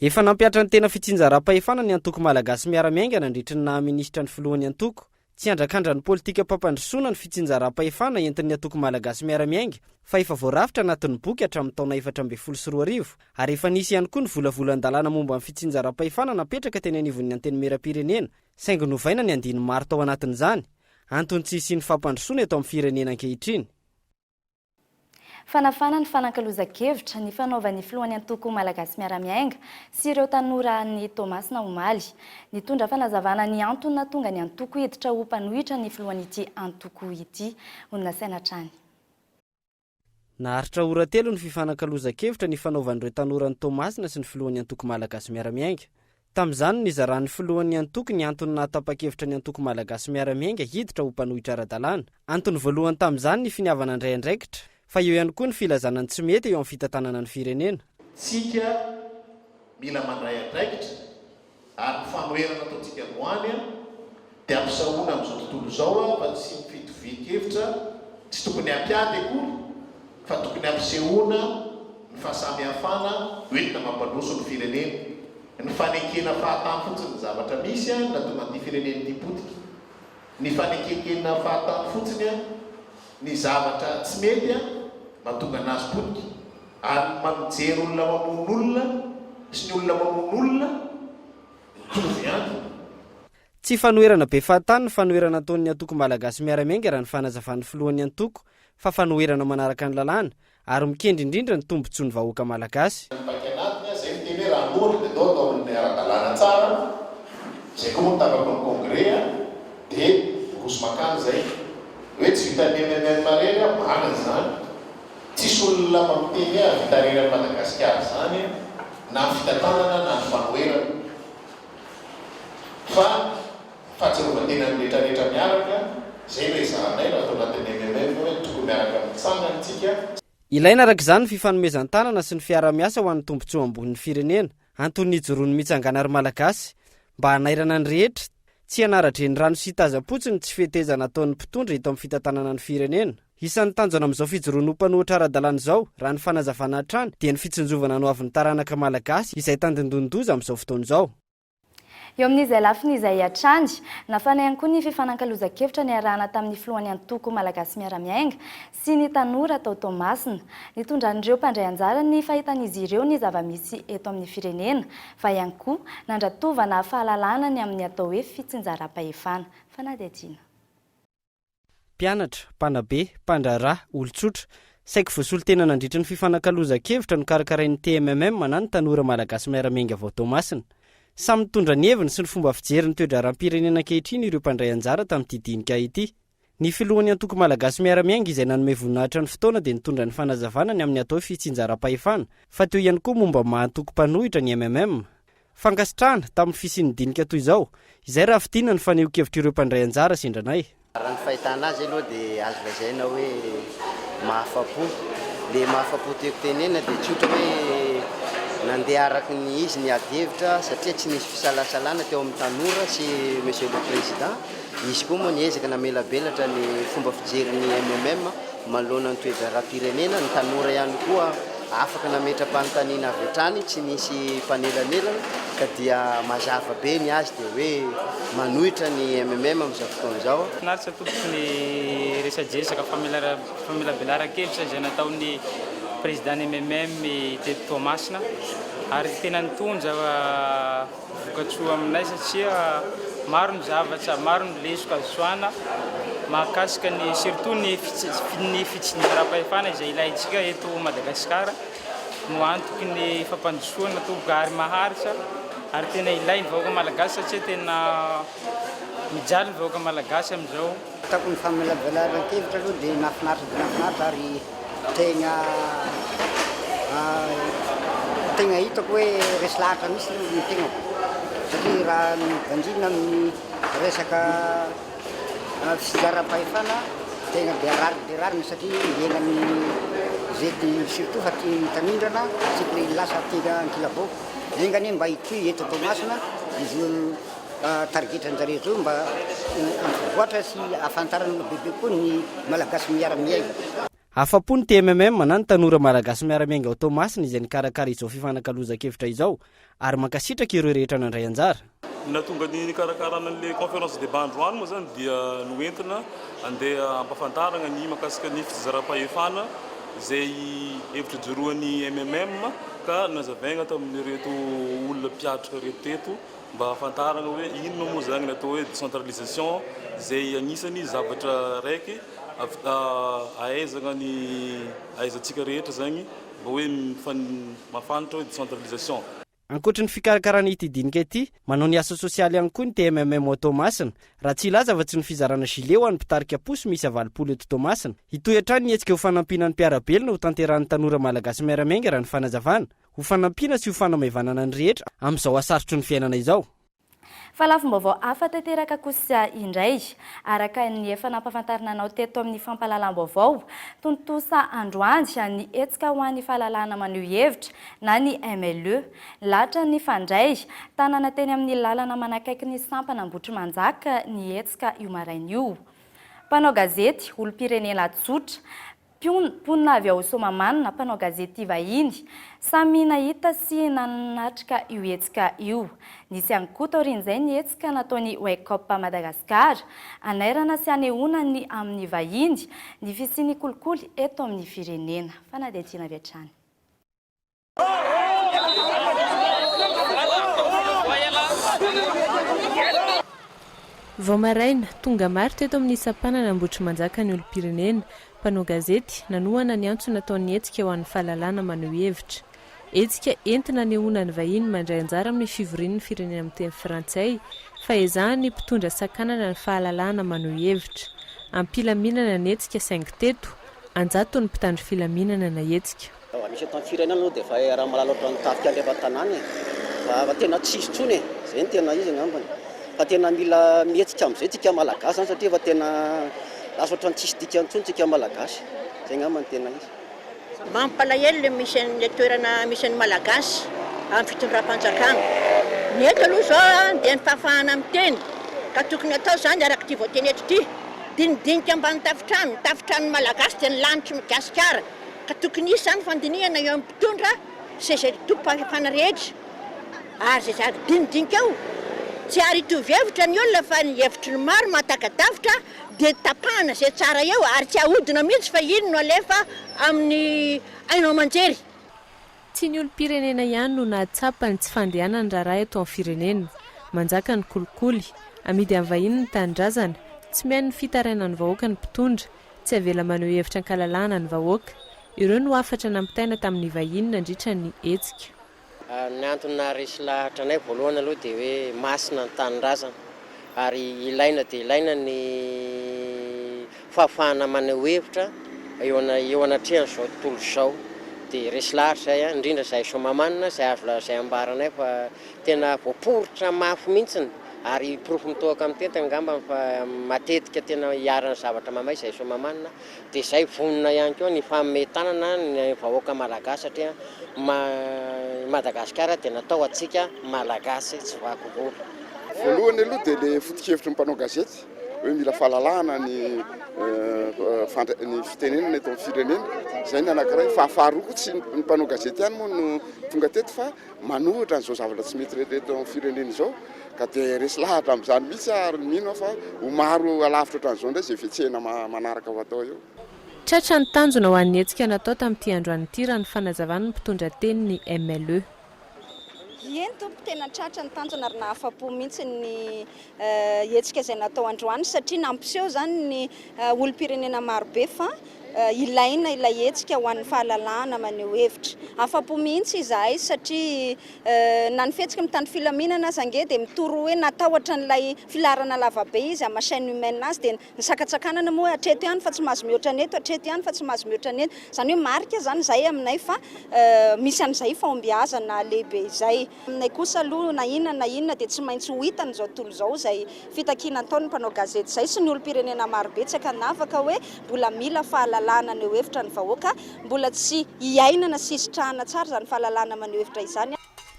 Efa nampihatra ny tena fitsinjaram-pahefana ny antoko Malagasy Miara-Miainga nandritry ny naha minisitra ny filohan'ny antoko. Tsy handrakandra ny politikam-pampandrosoana ny fitsinjaram-pahefana entin'ny antoko Malagasy Miara-Miainga fa efa voarafitra anatin'ny boky hatramin'ny taona 2014 ary efa nisy ihany koa ny volavolan-dalàna momba ny fitsinjaram-pahefana napetraka teny anivon'ny Antenimierampirenena saingy novaina ny andininy maro tao anatin'izany, antony tsy hisian'ny fampandrosoana eto amin'ny firenena ankehitriny. Fanafana ny fanakalozan-kevitra nifanaovan'ny filohan'ny antoko Malagasy Miara-Miainga sy ireo tanora any Toamasina omaly. Nitondra fanazavana ny antony nahatonga ny antoko hiditra ho mpanohitra ny filohan'ity antoko ity. Honina saina hatrany. Naharitra ora telo ny fifanakalozan-kevitra nifanaovan'ireo tanoran'i Toamasina sy ny filohan'ny antoko Malagasy Miara-Miainga. Tamin'izany no nizaran'ny filohan'ny antoko ny antony nahatapa-kevitra ny antoko Malagasy Miara-Miainga hiditra ho mpanohitra ara-dalàna. Antony voalohany tamin'izany ny finiavana handray andraikitra, fa eo ihany koa ny filazana ny tsy mety eo amin'ny fitantanana ny firenena. Tsika mila mandray andraikitra ary ny fanoherana ataontsika androany dia ampisehoana amin'izao tontolo izao fa tsy ny fitovian-kevitra tsy tokony hampiady akory fa tokony hampisehoana ny fahasamihafana hoentina mampandroso ny firenena. Ny fanekena fahatany fotsiny ny zavatra misy no nahatonga an'ity firenena ity potika. Ny fanekekena fahatany fotsiny ny zavatra tsy mety mahatonga anazy potika. Ary ny mijery olona mamono olona sy ny olona mamono olona mitovy ihany. Tsy fanoherana be fahatany ny fanoherana ataon'ny antoko Malagasy Miara-Miainga raha ny fanazavan'ny filohan'ny antoko fa fanoherana manaraka ny lalàna ary mikendry indrindra ny tombontsoan'ny vahoaka malagasy. Ny paika anatiny a, zay miteny hoe raha anohatra dia atao atao amin'ny ara-dalàna tsara, zay koa moa ny tapako ny congrès a, dia miroso makany zay. Hoe tsy vitan'ny mmm irery a, marina izany, tsisy olona mampiteny hoe hahavita irery an'i Madagasikara izany a, na ny fitantanana na ny fanoherana. Fa fahatsiarovan-tena ny rehetra rehetra miaraka, izay no ezahanay raha ato anatin'ny mmm hoe tokony miaraka mitsangana isika. Ilaina araka izany ny fifanomezan-tanana sy ny fiaraha-miasa ho an'ny tombontsoa ambonin'ny firenena, antony nijoroan'ny Mitsangana ry Malagasy, mba hanairana ny rehetra, tsy hanara-drenirano sy hitazam-potsiny ny tsy fetezana ataon'ny mpitondra eto amin'ny fitantanana ny firenena. Isan'ny tanjona amin'izao fijoroany ho mpanohitra ara-dalàna izao, raha ny fanazavana hatrany, dia ny fitsinjovana ny hoavin'ny taranaka malagasy izay tandindonin-doza amin'izao fotoana izao. Eo amin'izay lafiny izay hatrany, nafana ihany koa ny fifanakalozan-kevitra niarahana tamin'ny filohan'ny antoko Malagasy Miara-Miainga sy ny tanora tao Toamasina. Nitondran'ireo mpandray anjara ny fahitan'izy ireo ny zava-misy eto amin'ny firenena, fa ihany koa nandratovana fahalalana ny amin'ny atao hoe fitsinjaram-pahefana. Fanadihadiana. Mpianatra, mpanabe, mpandraharaha, olon-tsotra. Saiky voasolo tena nandritra ny fifanakalozan-kevitra nokarakarain'ny TMMM na ny Tanora Malagasy Miara-Miainga vao Toamasina. Samy nitondra ny heviny sy ny fomba fijery ny toe-draharaham-pirenena ankehitriny ireo mpandray anjara tamin'ity dinika ity. Ny filohan'ny antoko Malagasy Miara-Miainga izay nanome voninahitra ny fotoana dia nitondra ny fanazavana ny amin'ny atao hoe fitsinjaram-pahefana, fa teo ihany koa momba ny maha antoko mpanohitra ny mmm. Fankasitrahana, tamin'ny fisian'ny dinika toy izao, izay raha fintinina ny fanehoan-kevitr'ireo mpandray anjara sendra anay. Raha ny fahitana azy aloha dia azo lazaina hoe mahafa-po. Ilay mahafa-po tiako tenenina dia tsotra hoe nandeha araka ny izy ny ady hevitra satria tsy nisy fisalasalana teo amin'ny tanora sy Monsieur le Président. Izy koa moa niezaka namelabelatra ny fomba fijerin'ny mmm manoloana ny toe-draharaham-pirenena. Ny tanora ihany koa afaka nametra-panontaniana avy hatrany, tsy nisy mpanelanelana ka dia mazava be ny azy dia hoe manohitra ny mmm amin'izao fotoana izao. Finaritra tompoko ny resadresaka famelabelaran-kevitra izay nataon'ny Président-n'ny mmm teto Toamasina ary tena nitondra Vokatsoa aminay satria maro ny zavatra, maro ny lesoka azo tsoahana mahakasika ny surtout ny ny fitsinjaram-pahefana izay ilaintsika eto Madagasikara no antoky ny fampandrosoana tompoko ary maharitra ary tena ilain'ny vahoaka malagasy satria tena mijaly ny vahoaka malagasy amin'izao. Hitako ny famelabelaran-kevitra aloha dia nahafinaritra dia nahafinaritra ary tegna tegna hitako hoe resy lahatra mihitsy ny tegnako satria raha ny banjinina amin'ny resaka fitsinjaram-pahefana. Tegna be rariny be rariny satria mihena ny zety surtout fa ty tanindrana tsy le lasa aty Ankilabao. Enga anie mba hitohy eto Toamasina izy io tarigetran-jareo zao mba hampivoatra sy ahafantarana bebe koa ny Malagasy miara-miaina. Afa-po ny TMMM na ny Tanora Malagasy Miara-Miainga ao Toamasina izay nikarakara izao fifanakalozan-kevitra izao ary mankasitraka ireo rehetra nandray anjara. Ny nahatonga ny nikarakarana an'ilay conférence débat androany moa izany dia noentina andeha hampafantarana ny mahakasika ny fitsinjaram-pahefana izay hevitra ijoroan'ny MMM ka nazavaina tamin'ireto olona mpiatrika ireto teto mba hahafantarana hoe inona moa izany ny atao hoe décentralisation izay anisany zavatra raiky ahaizana ny ahaizantsika rehetra izany mba hoe mahafantra hoe décentralisation. Ankoatry ny fikarakarana ity dinika ity, manao ny asa sosialy ihany koa ny TMMM ao Toamasina, raha tsy hilaza afa-tsy ny fizarana gilet ho an'ny mpitarika posy miisa 80 eto Toamasina. Hitohy hatrany ny hetsika ho fanampiana ny mpiara-belona ho tanterahan'ny tanora malagasy miara-miainga raha ny fanazavana. Ho fanampiana sy ho fanamaivanana ny rehetra amin'izao hasarotry ny fiainana izao. Fa lafim-baovao hafa tanteraka kosa indray, araka ny efa nampahafantarina anao teto amin'ny fampahalalam-baovao, tontosa androany ny hetsika ho an'ny fahalalahana maneho hevitra na ny MLE. Lahatra nifandray tanana teny amin'ny lalana manakaiky ny sampana Ambohitrimanjaka ny hetsika io maraina io. Mpanao gazety, olom-pirenena tsotra, Mponina avy ao Soamahamanina, mpanao gazety vahiny, samy nahita sy nanatrika io hetsika io. Nisy ihany koa taorian'izay ny hetsika nataon'ny Wake Up Madagascar, hanairana sy hanehoana ny amin'ny vahiny ny fisian'ny kolikoly eto amin'ny firenena. Fanadihadiana avy hatrany. Vao maraina, tonga maro teto amin'ny sampanana Ambohitrimanjaka ny olom-pirenena, mpanao gazety, nanohana ny antso nataon'ny hetsika ho an'ny fahalalana maneho hevitra. Hetsika entina anehoana ny vahiny mandray anjara amin'ny fivorian'ny firenena miteny frantsay fa ezahan'ny mpitondra sakanana ny fahalalahana maneho hevitra. Am-pilaminana ny hetsika saingy teto, an-jatony ny mpitandro filaminana nahetsika. Raha misy eto amin'ny firenena aloha dia efa iaraha-mahalala ohatran'ny tafika andrefa-tanàna e! Fa tena tsisy intsony e! Izay no tena izy angambany. Fa tena mila mihetsika amin'izay tsika Malagasy izany satria efa tena lasa ohatran'ny tsisy dikany intsony tsika Malagasy. Izay angamba no tena izy. Mampalahelo le misy an'le toerana misy an'ny Malagasy amin'ny fitondram-panjakana. Ny eto aloha izao dia ny fahafahana miteny ka tokony atao izany araka ity voateny eto ity. Dinidinika ambany tafontrano, ny tafotranon'ny Malagasy dia ny lanitr'i Gasikara. Ka tokony hisy izany fandinihana eo amin'ny mpitondra sy izay tompom-pahefana rehetra ary izay zary dinidinika eo. Tsy ary hitovy hevitra ny olona fa ny hevitry ny maro mahataka-davitra dia tapahana izay tsara eo ary tsy ahodina mihitsy fa iny no alefa amin'ny haino aman-jery. Tsy ny olom-pirenena ihany no nahatsapa ny tsy fandehanan'ny raharaha eto amin'ny firenena. Manjaka ny kolikoly. Amidy amin'ny vahiny ny tanindrazana. Tsy mihaino ny fitarainan'ny vahoaka ny mpitondra. Tsy avela maneho hevitra an-kalalahana ny vahoaka. Ireo no hafatra nampitaina tamin'ny vahiny nandritra ny hetsika. Ny antony naharesy lahatra anay voalohany aloha dia hoe masina ny tanindrazana ary ilaina dia ilaina ny fahafahana maneho hevitra eo eo anatrehan'izao tontolo izao. Dia resy lahatra izahay, indrindra izahay Soamahamanina izay azo izay ambaranay fa tena voaporitra mafy mihitsy Ary porofo mitohaka amin'ny tentany angamba fa matetika tena iharan'ny zavatra mamay izay Soamahamanina dia izay vonona ihany koa ny hifanome tanana ny vahoaka malagasy satria i Madagasikara dia natao ho antsika malagasy tsy vaky volo. Voalohany aloha dia ilay foto-kevitry ny mpanao gazety hoe mila fahalalahana ny ny fitenenana eto amin'ny firenena, izay ny anankiray. Fa faharoa koa tsy ny mpanao gazety ihany moa no tonga teto fa manohitra an'izao zavatra tsy mety rehetra eto amin'ny firenena izao ka dia resy lahatra amin'izany mihitsy aho ary mino aho fa ho maro alavitra ohatran'izao indray izay fihetsehana manaraka ho atao eo. Tratra ny tanjona ho an'ny hetsika natao tamin'ity androany ity raha ny fanazavan'ny mpitondra tenin'ny MLE. Eny tompoko, tena tratra ny tanjona ary nahafa-po mihitsy ny hetsika izay natao androany satria nampiseho izany ny olom-pirenena marobe fa ilaina ilay hetsika ho an'ny fahalalahana maneho hevitra. Afa-po mihitsy izahay satria na ny fihetsiky ny mpitandro filaminana aza ange dia mitory hoe natahotra an'ilay filaharana lavabe izy amin'ny maha chaîne humaine azy dia ny sakantsakanana moa hoe hatreto ihany fa tsy mahazo mihoatra ny eto, hatreto ihany fa tsy mahazo mihoatra ny eto. Izany hoe marika izany izay aminay fa misy an'izay fahombiazana lehibe izay. Aminay kosa aloha na inona na inona dia tsy maintsy ho hitan'izao tontolo izao izay fitakiana ataon'ny mpanao gazety izay sy ny olom-pirenena marobe tsy ankanavaka hoe mbola mila fahalalahana haneho hevitra ny vahoaka, mbola tsy iainana sy isitrahana tsara izany fahalalahana maneho hevitra izany.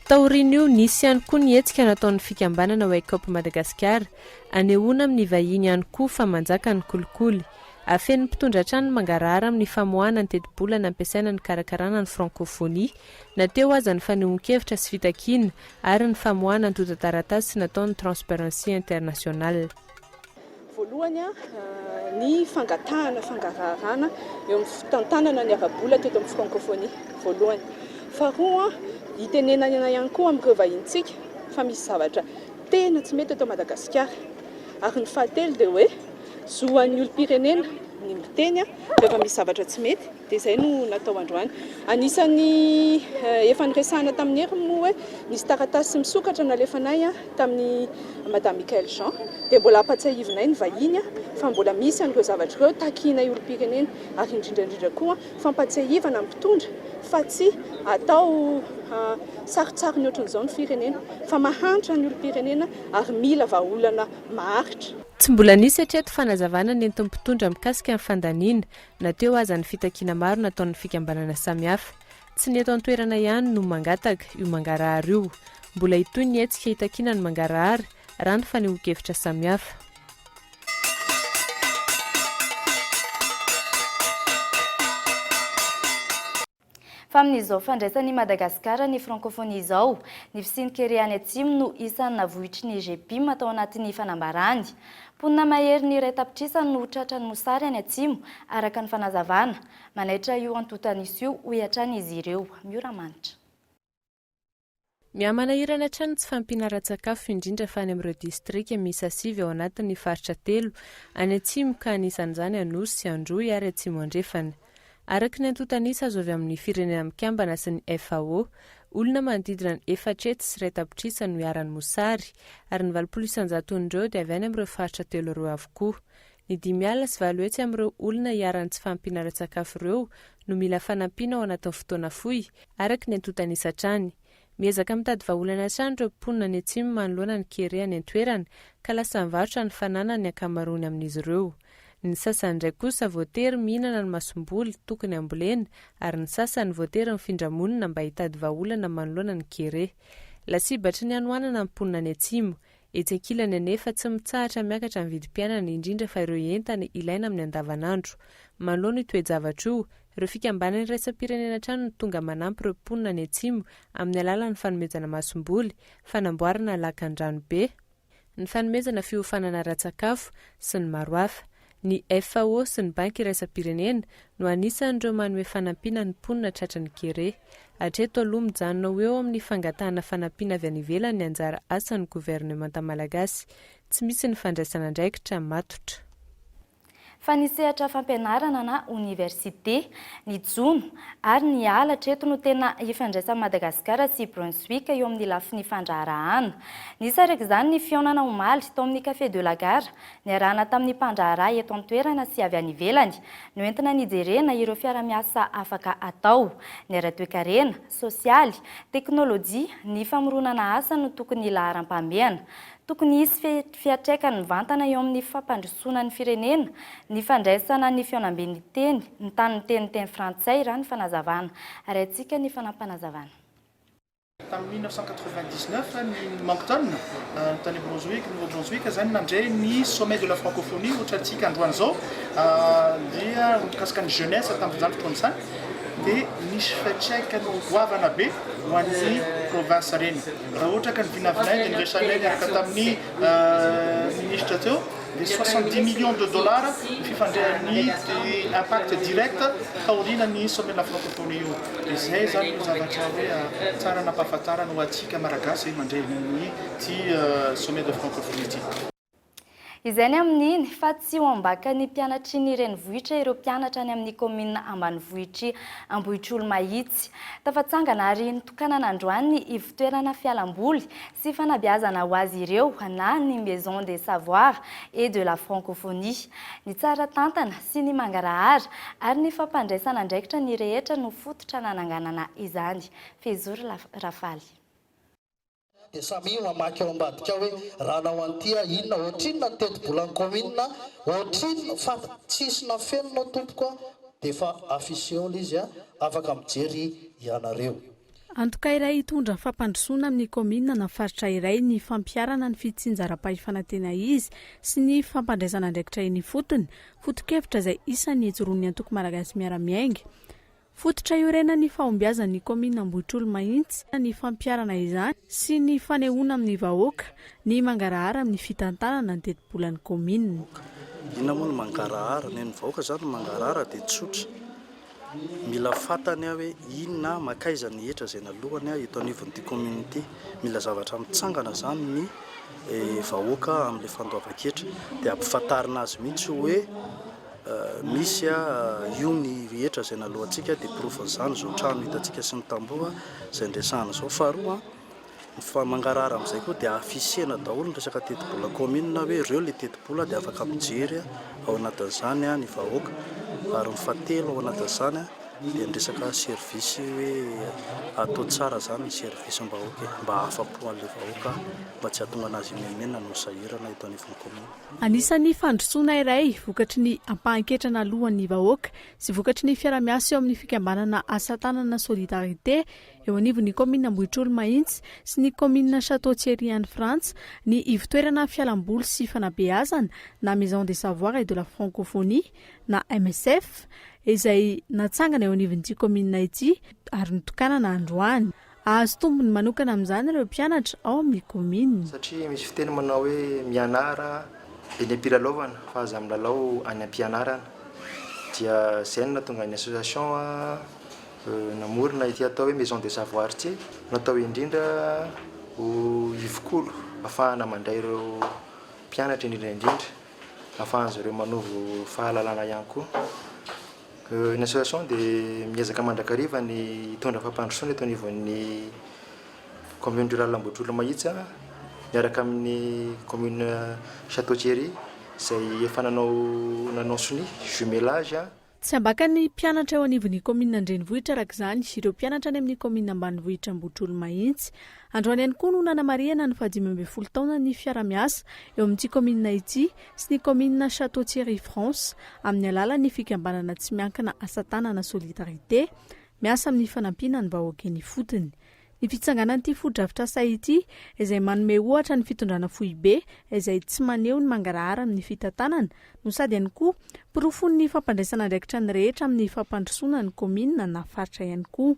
Taorian'io, nisy ihany koa ny hetsika nataon'ny fikambanana Wake Up Madagasikara, anehoana amin'ny vahiny ihany koa fa manjaka ny kolikoly. Afenin'ny mpitondra hatrany ny mangarahara amin'ny famoahana ny tetibola nampiasaina nikarakarana ny Frankôfônia, na teo aza ny fanehoan-kevitra sy fitakiana ary ny famoahana antontan-taratasy nataon'ny Transparency International. Voalohany, ny fangatahana fangaraharana eo amin'ny fitantanana ny ara-bola teto amin'ny Frankôfônia, voalohany. Faharoa, hitenenana ihany koa amin'ireo vahinintsika fa misy zavatra tena tsy mety eto Madagasikara. Ary ny fahatelo dia hoe zo an'ny olom-pirenena ny miteny rehefa misy zavatra tsy mety dia izay no natao androany. Anisan'ny efa niresahana tamin'i Hery moa hoe nisy taratasy misokatra nalefanay tamin'i Madame Michaëlle Jean dia mbola ampatsiahivinay ny vahiny fa mbola misy an'ireo zavatra ireo takianay olom-pirenena ary indrindra indrindra koa fampatsiahivana ny mpitondra fa tsy atao sarotsarony ohatran'izao ny firenena fa mahantra ny olom-pirenena ary mila vahaolana maharitra. Tsy mbola nisy hatreto fanazavana nentin'ny mpitondra mikasika ny fandaniana, na teo aza ny fitakiana maro nataon'ny fikambanana samihafa. Tsy ny eto an-toerana ihany no mangataka io mangarahara io. Mbola hitohy ny hetsika hitakiana ny mangarahara, raha ny fanehoan-kevitra samihafa. Fa amin'izao fandraisan'i Madagasikara ny Francophonie izao, ny fisian'ny kere any Atsimo no isan'ny navohitry ny GPIM tao anatin'ny fanambarany. Mponina maherin'ny 1 tapitrisa no tratran'ny mosary any Atsimo, araka ny fanazavana. Manaitra io antontan'isa io, hoy hatrany izy ireo. Miora Manitra. Mihamanahirana hatrany ny tsy fahampiana ara-tsakafo indrindra fa any amin'ireo distrika miisa sivy ao anatin'ny faritra telo any atsimo ka anisan'izany Anosy, Androy ary Atsimo Andrefana. Araka ny antontan'isa azo avy amin'ny Firenena Mikambana sy ny FAO, olona manodidina ny 1 400 no iharan'ny mosary ary ny 80 isan-jaton'ireo dia avy any amin'ireo faritra telo ireo avokoa. Ny 850 amin'ireo olona iharan'ny tsy fahampiana ara-tsakafo ireo no mila fanampiana ao anatin'ny fotoana fohy, araka ny antontan'isa hatrany. Miezaka mitady vahaolana hatrany ireo mponina any atsimo manoloana ny kere any an-toerana ka lasa mivarotra ny fananany ny ankamaroany amin'izy ireo. Ny sasany indray kosa voatery mihinana ny masomboly tokony hambolena ary ny sasany voatery mifindra monina mba hitady vahaolana manoloana ny kere. Lasibatry ny hanoanana ny mponina any atsimo. Etsy ankilany anefa tsy mitsahatra miakatra ny vidim-piainana indrindra fa ireo entana ilaina amin'ny andavanandro. Manoloana io toe-javatra io, ireo fikambanana iraisam-pirenena hatrany no tonga manampy ireo mponina any atsimo amin'ny alalan'ny fanomezana masomboly, fanamboarana lakan-drano be, ny fanomezana fiofanana ara-tsakafo sy ny maro hafa. Ny FAO sy ny Banky iraisam-pirenena no anisan'ireo manome fanampiana ny mponina tratry ny kere. Hatreto aloha mijanona ho eo amin'ny fangatahana fanampiana avy any ivelany ny anjara asan'ny governemanta malagasy. Tsy misy ny fandraisana andraikitra matotra. Fa ny sehatra fampianarana na oniversite, ny jono ary ny ala hatreto no tena ifandraisan'i Madagasikara sy Brunswick eo amin'ny lafiny fandraharahana. Nisy araka izany ny fihaonana omaly tao amin'ny Café de la Gare Niarahana tamin'ny mpandraharaha eto an-toerana sy avy any ivelany, noentina nijerena ireo fiara-miasa afaka atao. Ny ara-toekarena, sosialy, teknolojia, ny famoronana asa no tokony laharam-pahamehana. Tokony hisy fiantraikany mivantana eo amin'ny fampandrosoana ny firenena ny fandraisana ny fihaonamben'ny teny, ny tany miteny teny frantsay, raha ny fanazavana. Arahintsika ny fanampinazavana. Tamin'ny 1999 ny Moncton, tany Brunswick, Nouveau-Brunswick, izany nandray ny Sommet de la Francophonie ohatrantsika androany izao, dia mikasika ny jeunesse tamin'izany fotoana izany, dia nisy fiantraikany goavana be ho an'ny province ireny. Raha ohatra ka ny vinavinaina dia niresahanay niaraka tamin'ny ministra teo, dia 70 millions de dollars ny fifandraian'ny impact direct taorian'ny Sommet de la Francophonie io. Dia izay izany no zavatra hoe tsara nampahafantarana ho antsika Malagasy mandray ny ity Sommet de Francophonie ity. Izay ny amin'iny fa tsy ho ambakan'ny mpianatry ny renivohitra ireo mpianatra any amin'ny kaominina ambanivohitr'i Ambohitrolomahitsy. Tafatsangana ary notokanana androany ny ivotoerana fialamboly sy fanabeazana ho azy ireo na ny Maison des Savoirs et de la Francophonie. Ny tsara tantana sy ny mangarahara ary ny fampandraisana andraikitra ny rehetra no fototra nananganana izany. Fehizoro Rafaly. Dia samia mamaky ao ambadika ao hoe raha hanao an'ity aho inona, ohatrinona ny tetibolan'ny kaominina, ohatrinona, fa tsisy nafenina ao tompoko a, dia efa affiché ao ilay izy a, afaka mijery ianareo. Antoka iray hitondra fampandrosoana amin'ny kaominina na faritra iray ny fampiharana ny fitsinjaram-pahefana tena izy sy ny fampandraisana andraikitra eny ifotony, foto-kevitra izay isan'ny ijoroan'ny antoko Malagasy Miara-Miainga. Fototra iorenan'ny fahombiazan'ny kaominina Ambohitrolomahitsy ny fampiharana izany sy ny fanehoana amin'ny vahoaka ny mangarahara amin'ny fitantanana ny tetibolan'ny kaominina. Inona moa ny mangarahara? Ny an'ny vahoaka izany ny mangarahara dia tsotra. Mila fantany hoe inona, mankaiza ny hetra izay nalohany eto anivon'ity kaominina ity. Mila zavatra mitsangana izany ny vahoaka amin'ilay fandoavan-ketra. Dia ampifantarina azy mihitsy hoe. Misy io ny rehetra izay naloantsika dia porofon'izany izao trano hitantsika sy ny tamboho izay niresahana izao. Faharoa, ny fa mangarahara amin'izay koa dia afficher-na daholo ny resaka tetibola commune hoe ireo ilay tetibola dia afaka mijery ao anatin'izany ny vahoaka. Ary ny fahatelo ao anatin'izany dia ny resaka service hoe atao tsara izany ny service-m-bahoaka e, mba hahafa-po an'ilay vahoaka mba tsy hahatonga an'azy himenomenona no sahirana eto anivon'ny commune. Anisan'ny fandrosoana iray vokatry ny ampahan-ketra naloan'ny vahoaka sy vokatry ny fiarahamiasa eo amin'ny fikambanana Asa Tanana Solidarité eo anivon'ny kaominina Ambohitrolomahitsy sy ny kaominina Château Thierry any Frantsa ny ivotoerana fialamboly sy fanabeazana na Maison des Savoirs et de la Francophonie na MSF izay natsangana eo anivon'ity kaominina ity ary notokanana androany. Hahazo tombony manokana amin'izany ireo mpianatra ao amin'ny kaominina. Satria misy fiteny manao hoe mianara eny am-pilalaovana fa aza milalao any am-pianarana. Dia izay no nahatonga ny association namorona ity atao hoe maison de savoir ity. Natao indrindra ho ivokolo ahafahana mandray ireo mpianatra indrindra indrindra, ahafahan'izy ireo manovo fahalalana ihany koa. Ny association dia miezaka mandrakariva ny hitondra fampandrosoana eto anivon'ny commune rurale Ambohitrolomahitsy miaraka amin'ny commune Château Thierry izay efa nanao nanao sonia jumelage. Tsy ambakan'ny mpianatra eo anivon'ny kaominina an-drenivohitra araka izany ireo mpianatra any amin'ny kaominina ambanivohitra Ambohitrolomahitsy. Androany ihany koa no nanamarihana ny faha-15 taonan'ny fiarahamiasa eo amin'ity kaominina ity sy ny kaominina Château Thierry France amin'ny alalan'ny fikambanana tsy miankina asa tanana Solidarité miasa amin'ny fanampiana ny vahoaka eny ifotony. Ny fitsanganan'ity fotodrafitrasa ity izay manome ohatra ny fitondrana foibe izay tsy maneho ny mangarahara amin'ny fitantanana no sady ihany koa porofon'ny fampandraisana andraikitra ny rehetra amin'ny fampandrosoana ny kaominina na faritra ihany koa.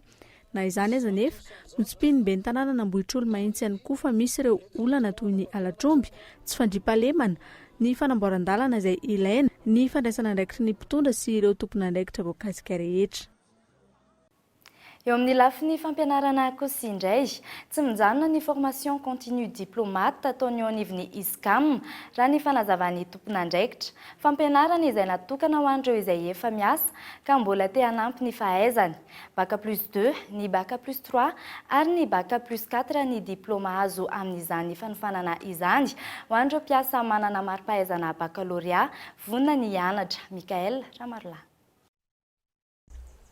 Na izany aza anefa, notsipihin'ny ben'ny tanànan'Ambohitrolomahitsy ihany koa fa misy ireo olana toy ny halatr'omby, tsy fandriampahalemana, ny fanamboaran-dalana izay ilaina, ny fandraisana andraikitry ny mpitondra sy ireo tompon'andraikitra voakasika rehetra. Eo amin'ny lafiny fampianarana kosa indray, tsy mijanona ny formation continue diplomate ataon'ny eo anivon'ny ISCAM, raha ny fanazavan'ny tompon'andraikitra. Fampianarana izay natokana ho an'ireo izay efa miasa ka mbola te hanampy ny fahaizany. Bac plus deux, ny Bac plus trois ary ny Bac plus quatre ny diplaoma azo amin'izany fanofanana izany ho an'ireo mpiasa manana mari-pahaizana bakalorea vonona ny hianatra. Michaël Ramarolahy.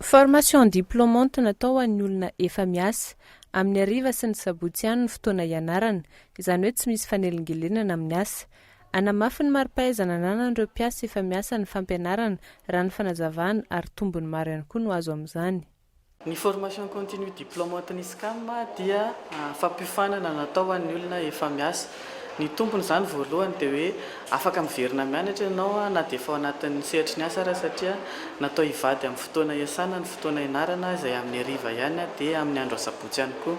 Formation diplômante natao ho an'ny olona efa miasa. Amin'ny hariva sy ny sabotsy ihany ny fotoana hianarana, izany hoe tsy misy fanelingelenana amin'ny asa. Hanamafy ny mari-pahaizana ananan'ireo mpiasa efa miasa ny fampianarana, raha ny fanazavana, ary tombony maro ihany koa no azo amin'izany. Ny formation continue diplômante ny ISCAM dia fampiofanana natao ho an'ny olona efa miasa. Ny tombony izany voalohany dia hoe afaka miverina mianatra ianao na dia efa ao anatin'ny sehatry ny asa ara satria natao hivady amin'ny fotoana iasana ny fotoana ianarana izay amin'ny hariva ihany dia amin'ny andro asabotsy ihany koa.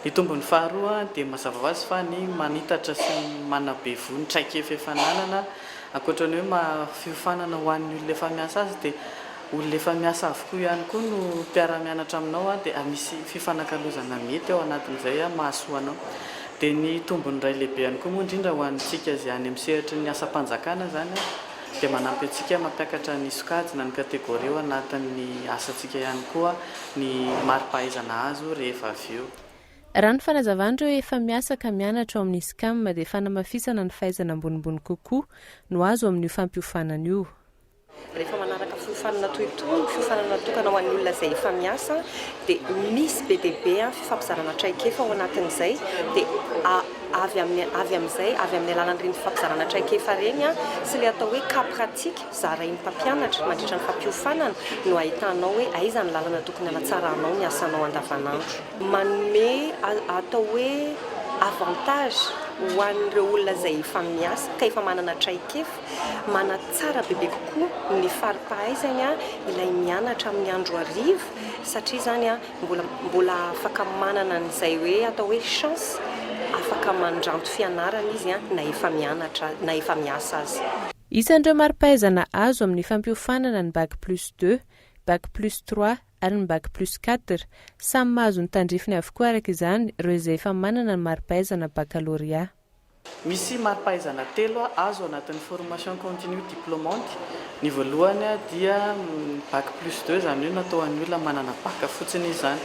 Ny tombony faharoa dia mazava ho azy fa ny manitatra sy ny manabe voho ny traikefa efa ananana, ankoatra ny hoe maha fiofanana ho an'ny olona efa miasa azy dia olona efa miasa avokoa ihany koa no mpiara-mianatra aminao dia misy fifanakalozana mety ao anatin'izay mahasoa anao. Dia ny tombony iray lehibe ihany koa moa indrindra ho antsika izay any amin'ny sehatry ny asam-panjakana izany dia manampy antsika mampiakatra ny sokajy na ny catégorie ao anatin'ny asantsika ihany koa ny mari-pahaizana azo rehefa avy eo. Raha ny fanazavan'ireo efa miasa ka mianatra ao amin'ny ISCAM dia fanamafisana ny fahaizana ambonimbony kokoa no azo amin'io fampiofanana io. Rehefa manaraka fiofanana toy itony, fiofanana natokana ho an'ny olona izay efa miasa, dia misy be dia be fifampizarana traikefa ao anatin'izay, dia avy amin'ny avy amin'izay, avy amin'ny alalan'ireny fifampizarana traikefa ireny sy ilay atao hoe cas pratique zarain'ny mpampianatra mandritra ny fampiofanana no ahitanao hoe aiza ny lalana tokony hanatsaranao ny asanao andavanandro. Manome atao hoe avantage ho an'ireo olona izay efa miasa ka efa manana traikefa Manatsara bebe kokoa ny fari-pahaizany ilay mianatra amin'ny andro hariva satria izany mbola mbola afaka manana an'izay hoe atao hoe chance afaka mandranto fianarana izy na efa mianatra na efa miasa aza. Isan'ireo mari-pahaizana azo amin'ny fampiofanana ny Bac plus deux, Bac plus trois ary ny Bac plus quatre. Samy mahazo ny tandrifiny avokoa araka izany ireo izay efa manana ny mari-pahaizana bakalorea. Misy mari-pahaizana telo azo anatin'ny formation continue diplômante. Ny voalohany dia ny bac plus deux, izany hoe natao an'ny olona manana bac fotsiny izy izany.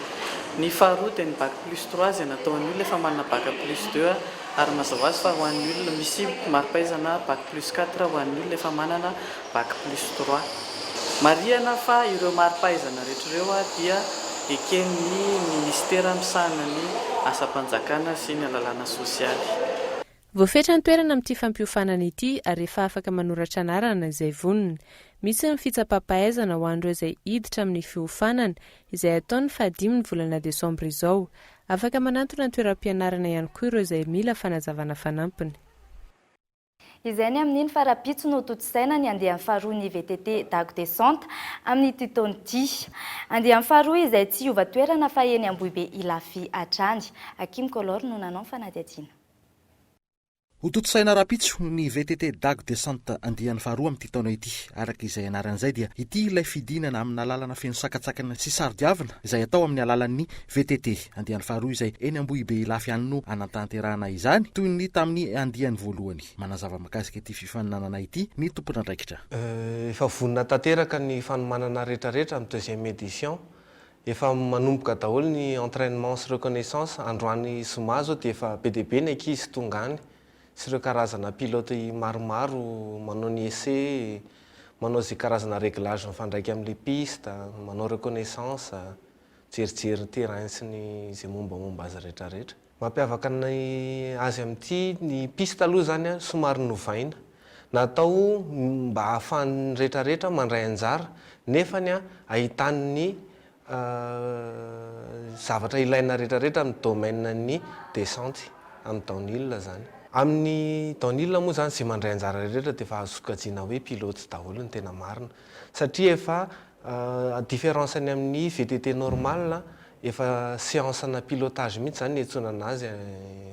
Ny faharoa dia ny bac plus trois izay natao an'ny olona efa manana bac plus deux ary mazava ho azy fa ho an'ny olona misy mari-pahaizana bac plus quatre ho an'ny olona efa manana bac plus trois. Marihana fa ireo mari-pahaizana rehetra ireo dia eken'ny minisitera misahana ny asam-panjakana sy ny alalàna sosialy. Voafetra ny toerana amin'ity fampiofanana ity ary efa afaka manoratra anarana izay vonona. Misy ny fitsapam-pahaizana ho an'ireo izay hiditra amin'ny fiofanana, izay hatao ny fahadimy ny volana desambra izao. Afaka manantona ny toeram-pianarana ihany koa ireo izay mila fanazavana fanampiny. Izay ny amin'iny fa rahampitso no tontosaina ny andiany faharoa ny VTT Dago Descente amin'ity taona ity. Andiany faharoa izay tsy hiova toerana fa eny Ambohibe Ilafy hatrany. Akim Color no nanao ny fanadihadiana. Hotontosaina rahampitso ny VTT Dago Descente andiany faharoa amin'ity taona ity. Araka izay anarany izay dia ity ilay fidinana amina lalana feno sakantsakana sy saro-diavina izay atao amin'ny alalan'ny VTT. Andiany faharoa izay eny Ambohibe Ilafy ihany no hanatanterahana izany, toy ny tamin'ny andiany voalohany. Manazava mikasika ity fifaninanana ity ny tompon'andraikitra. Efa vonona tanteraka ny fanomanana rehetrarehetra amin'ny deuxième édition. Efa manomboka daholo ny entrainement sy reconnaissance. Androany zoma zao dia efa be dia be ny ankizy tonga any sy ireo karazana pilote maromaro manao ny essai, manao izay karazana réglage mifandraika amin'ilay piste, manao reconnaissance. Mijerijery ny terrain sy ny izay mombamomba azy rehetrarehetra. Mampiavaka ny azy amin'ity ny piste aloha izany somary novaina. Natao mba ahafahan'ny rehetrarehetra mandray anjara nefany ahitany ny zavatra ilaina rehetrarehetra amin'ny domaine ny descente amin'ny downhill izany. Amin'ny downhill moa izany izay mandray anjara rehetrarehetra dia efa azo sokajiana hoe pilote daholo ny tena marina satria efa Différence ny amin'ny VTT normal, efa séance ana pilotage mihitsy zany ny iantsoana anazy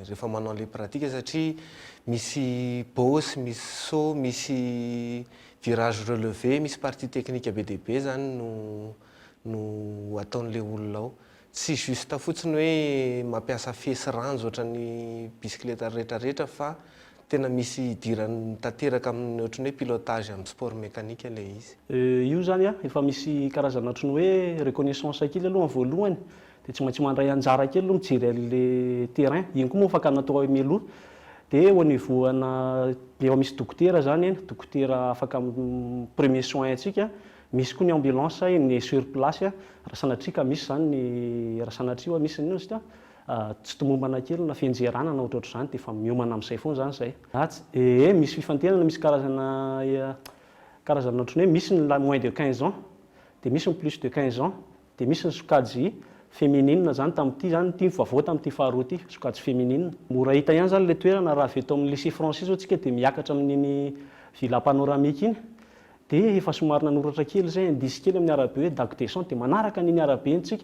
rehefa manao an'ilay pratique satria misy bosse, misy saut, misy virage relevé, misy partie technique be dia be zany no no ataon'ilay olona ao. Tsy juste fotsiny hoe mampiasa fe sy ranjo ohatran'ny bisikileta rehetrarehetra fa Tena misy idirany tanteraka amin'ny ohatran'ny hoe pilotage amin'ny sport mécanique ilay izy. Io zany an, efa misy karazana ohatran'ny hoe reconnaissance kely aloha amin'ny voalohany, dia tsy maintsy mandray anjara kely aloha mijery an'le terrain, iny koa moa afaka natao mialoha, dia au niveau ana efa misy dokotera zany eny, dokotera afaka premier soin antsika, misy koa ny ambulance eny sur place raha sanatria ka misy zany ny raha sanatria hoa misy ny inona izy teo? Tsy tomombana kely na fianjerana na ohatrohatr'izany dia efa miomana amin'izay foana izany izay. Atsy, ee misy fifantenana, misy karazana karazana ohatran'ny hoe misy ny la moins de 15 ans, dia misy ny plus de 15 ans, dia misy ny sokajy féminine izany tamin'ity izany, ity ny vaovao tamin'ity faharoa ity, sokajy féminine. Mora hita ihany izany ilay toerana raha avy eto amin'ny lycée français izao tsika dia miakatra amin'iny villa panoramique iny, Dia efa somary nanoratra kely izay, indice kely amin'ny arabe hoe Dago descente, dia manaraka an'iny arabe iny tsika,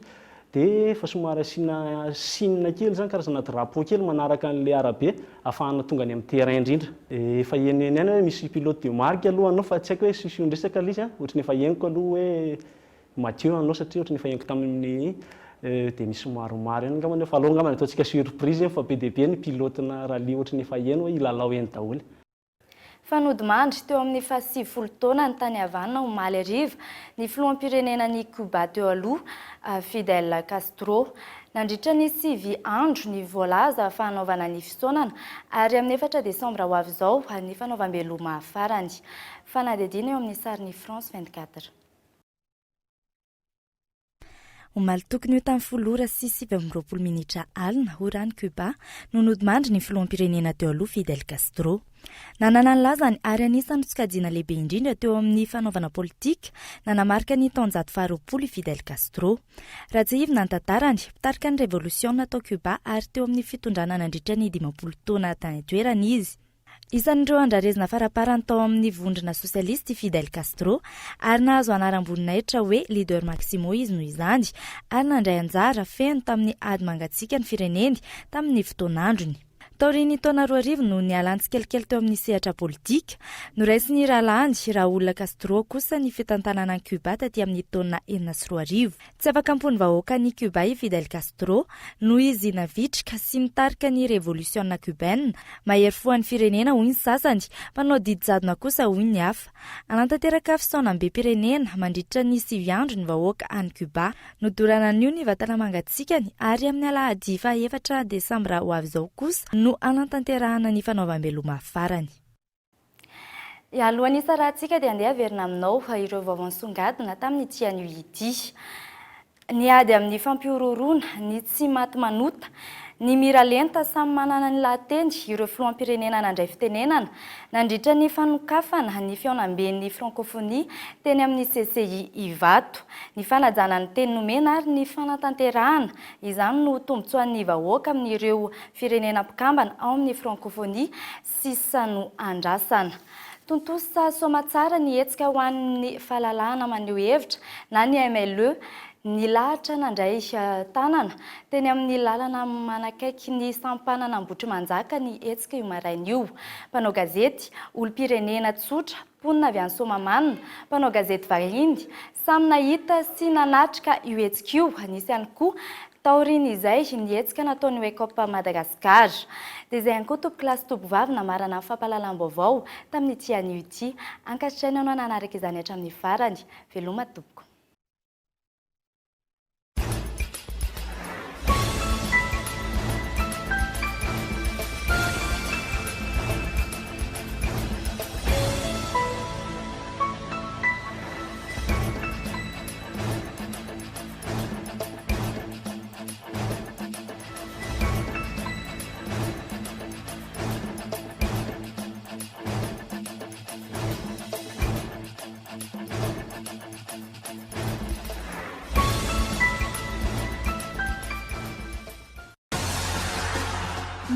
dia efa somary asiana signe kely izany, karazana drapeau kely manaraka an'ilay arabe ahafahana tonga any amin'ny terrain indrindra. Efa henoneno ihany hoe misy pilote de marque aloha anao fa tsy haiko hoe siosion-dresaka ilay izy an, ohatran'ny efa henoko aloha hoe Mathieu anao satria ohatran'ny efa henoko tamin'ny Dia misy maromaro ihany angambany fa aleo angambany ataontsika surprise fa be dia be ny pilote-na rallye ohatry ny efa heno hoe hilalao eny daholo. Fa nodimandry teo amin'ny fahasivifolo taonany tany Havana omaly hariva ny filoham-pirenenan'i Cuba teo aloha, Fidel Castro. Nandritra ny sivy andro ny voalaza fa hanaovana ny fisaonana ary amin'ny efatra desambra ho avy izao ny fanaovam-beloma farany. Fanadihadiana eo amin'ny sarin'ny France 24. Omaly tokony ho tamin'ny folo ora sy 29 minitra alina, ora any Cuba, no nodimandry ny filoham-pirenena teo aloha Fidel Castro. Nanana ny lazany ary anisan'ny sokajiana lehibe indrindra teo amin'ny fanaovana politika nanamarika ny taonjato faharoapolo i Fidel Castro. Raha tsiahivina ny tantarany, mpitarika ny revolisiona tao Cuba ary teo amin'ny fitondrana nandritra ny 50 taona tany an-toerana izy. Isan'ireo andrarezina faraparany tao amin'ny vondrona sosialista i Fidel Castro ary nahazo anaram-boninahitra hoe Leader Maximo izy noho izany ary nandray anjara feno tamin'ny ady mangatsiaka ny fireneny tamin'ny fotoan'androny. Taorian'ny taona 2000 no nialany tsikelikely teo amin'ny sehatra politika. Noraisin'ny rahalahiny, Raúl Castro, kosa ny fitantanana an'i Cuba taty amin'ny taona 2006. Tsy afaka am-pon'ny vahoakan'i Cuba i Fidel Castro noho izy navitrika sy nitarika ny Revolisiona Cubaine. Mahery fo an'ny firenena hoy ny sasany, mpanao didy jadona kosa hoy ny hafa. Hanatanteraka fisaonam-bem-pirenena mandritra ny sivy andro ny vahoaka any Cuba. Nodorana anio ny vatana mangatsiakany ary amin'ny alahady faha efatra desambra ho avy izao kosa no hanatanterahana ny fanaovam-beloma farany. Alohan'ny hisarahantsika dia andeha haverina aminao ireo vaovao nisongadina tamin'ity anio ity. Ny ady amin'ny fampihorohoroana, ny tsy maty manota, ny miralenta samy manana ny lahateny ireo filoham-pirenena nandray fitenenana nandritra ny fanokafana ny fihaonamben'ny Frankôfonia teny amin'ny CCI Ivato. Ny fanajana ny teny nomena ary ny fanatanterahana izany no tombontsoan'ny vahoaka amin'ireo firenena mpikambana ao amin'ny Frankôfonia sisa no andrasana. Tontosa soamatsara ny hetsika ho an'ny fahalalahana maneho hevitra na ny MLE. Nilahatra nandray tanana teny amin'ny lalana manakaiky ny sampanana Ambohitrimanjaka ny hetsika io maraina io. Mpanao gazety, olom-pirenena tsotra, mponina avy any Soamahamanina, mpanao gazety vahiny, samy nahita sy nanatrika io hetsika io. Nisy ihany koa Taorian'izay, ny hetsika nataon'ny Wake Up Madagascar. Dia izay ihany koa tompokolahy sy tompovavy namarana ny fampahalalam-baovao tamin'ity anio ity. Ankasitrahina anao nanaraka izany hatramin'ny farany. Veloma tompoko.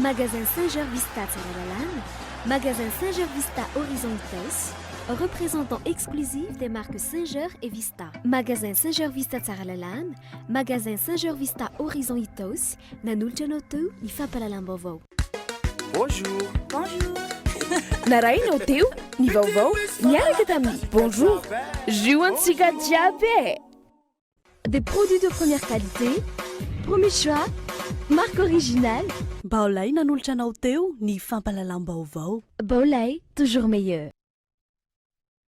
Magasin Singer Vista Tsaralalàna, Magasin Singer Vista Horizon Itaosy, représentant exclusif des marques Singer et Vista. Magasin Singer Vista Tsaralalàna, Magasin Singer Vista Horizon Itaosy, nanolotra anao teo ny fampahalalam-baovao. Bonjour. Bonjour. Narahinao teo ny vaovao niaraka tamin'ny Bonjour. Jus antsika jiaby e! Des produits de première qualité, premier choix, marque originale. Baolai nanolotra anao teo ny fampahalalam-baovao. Baolai, toujours meilleur.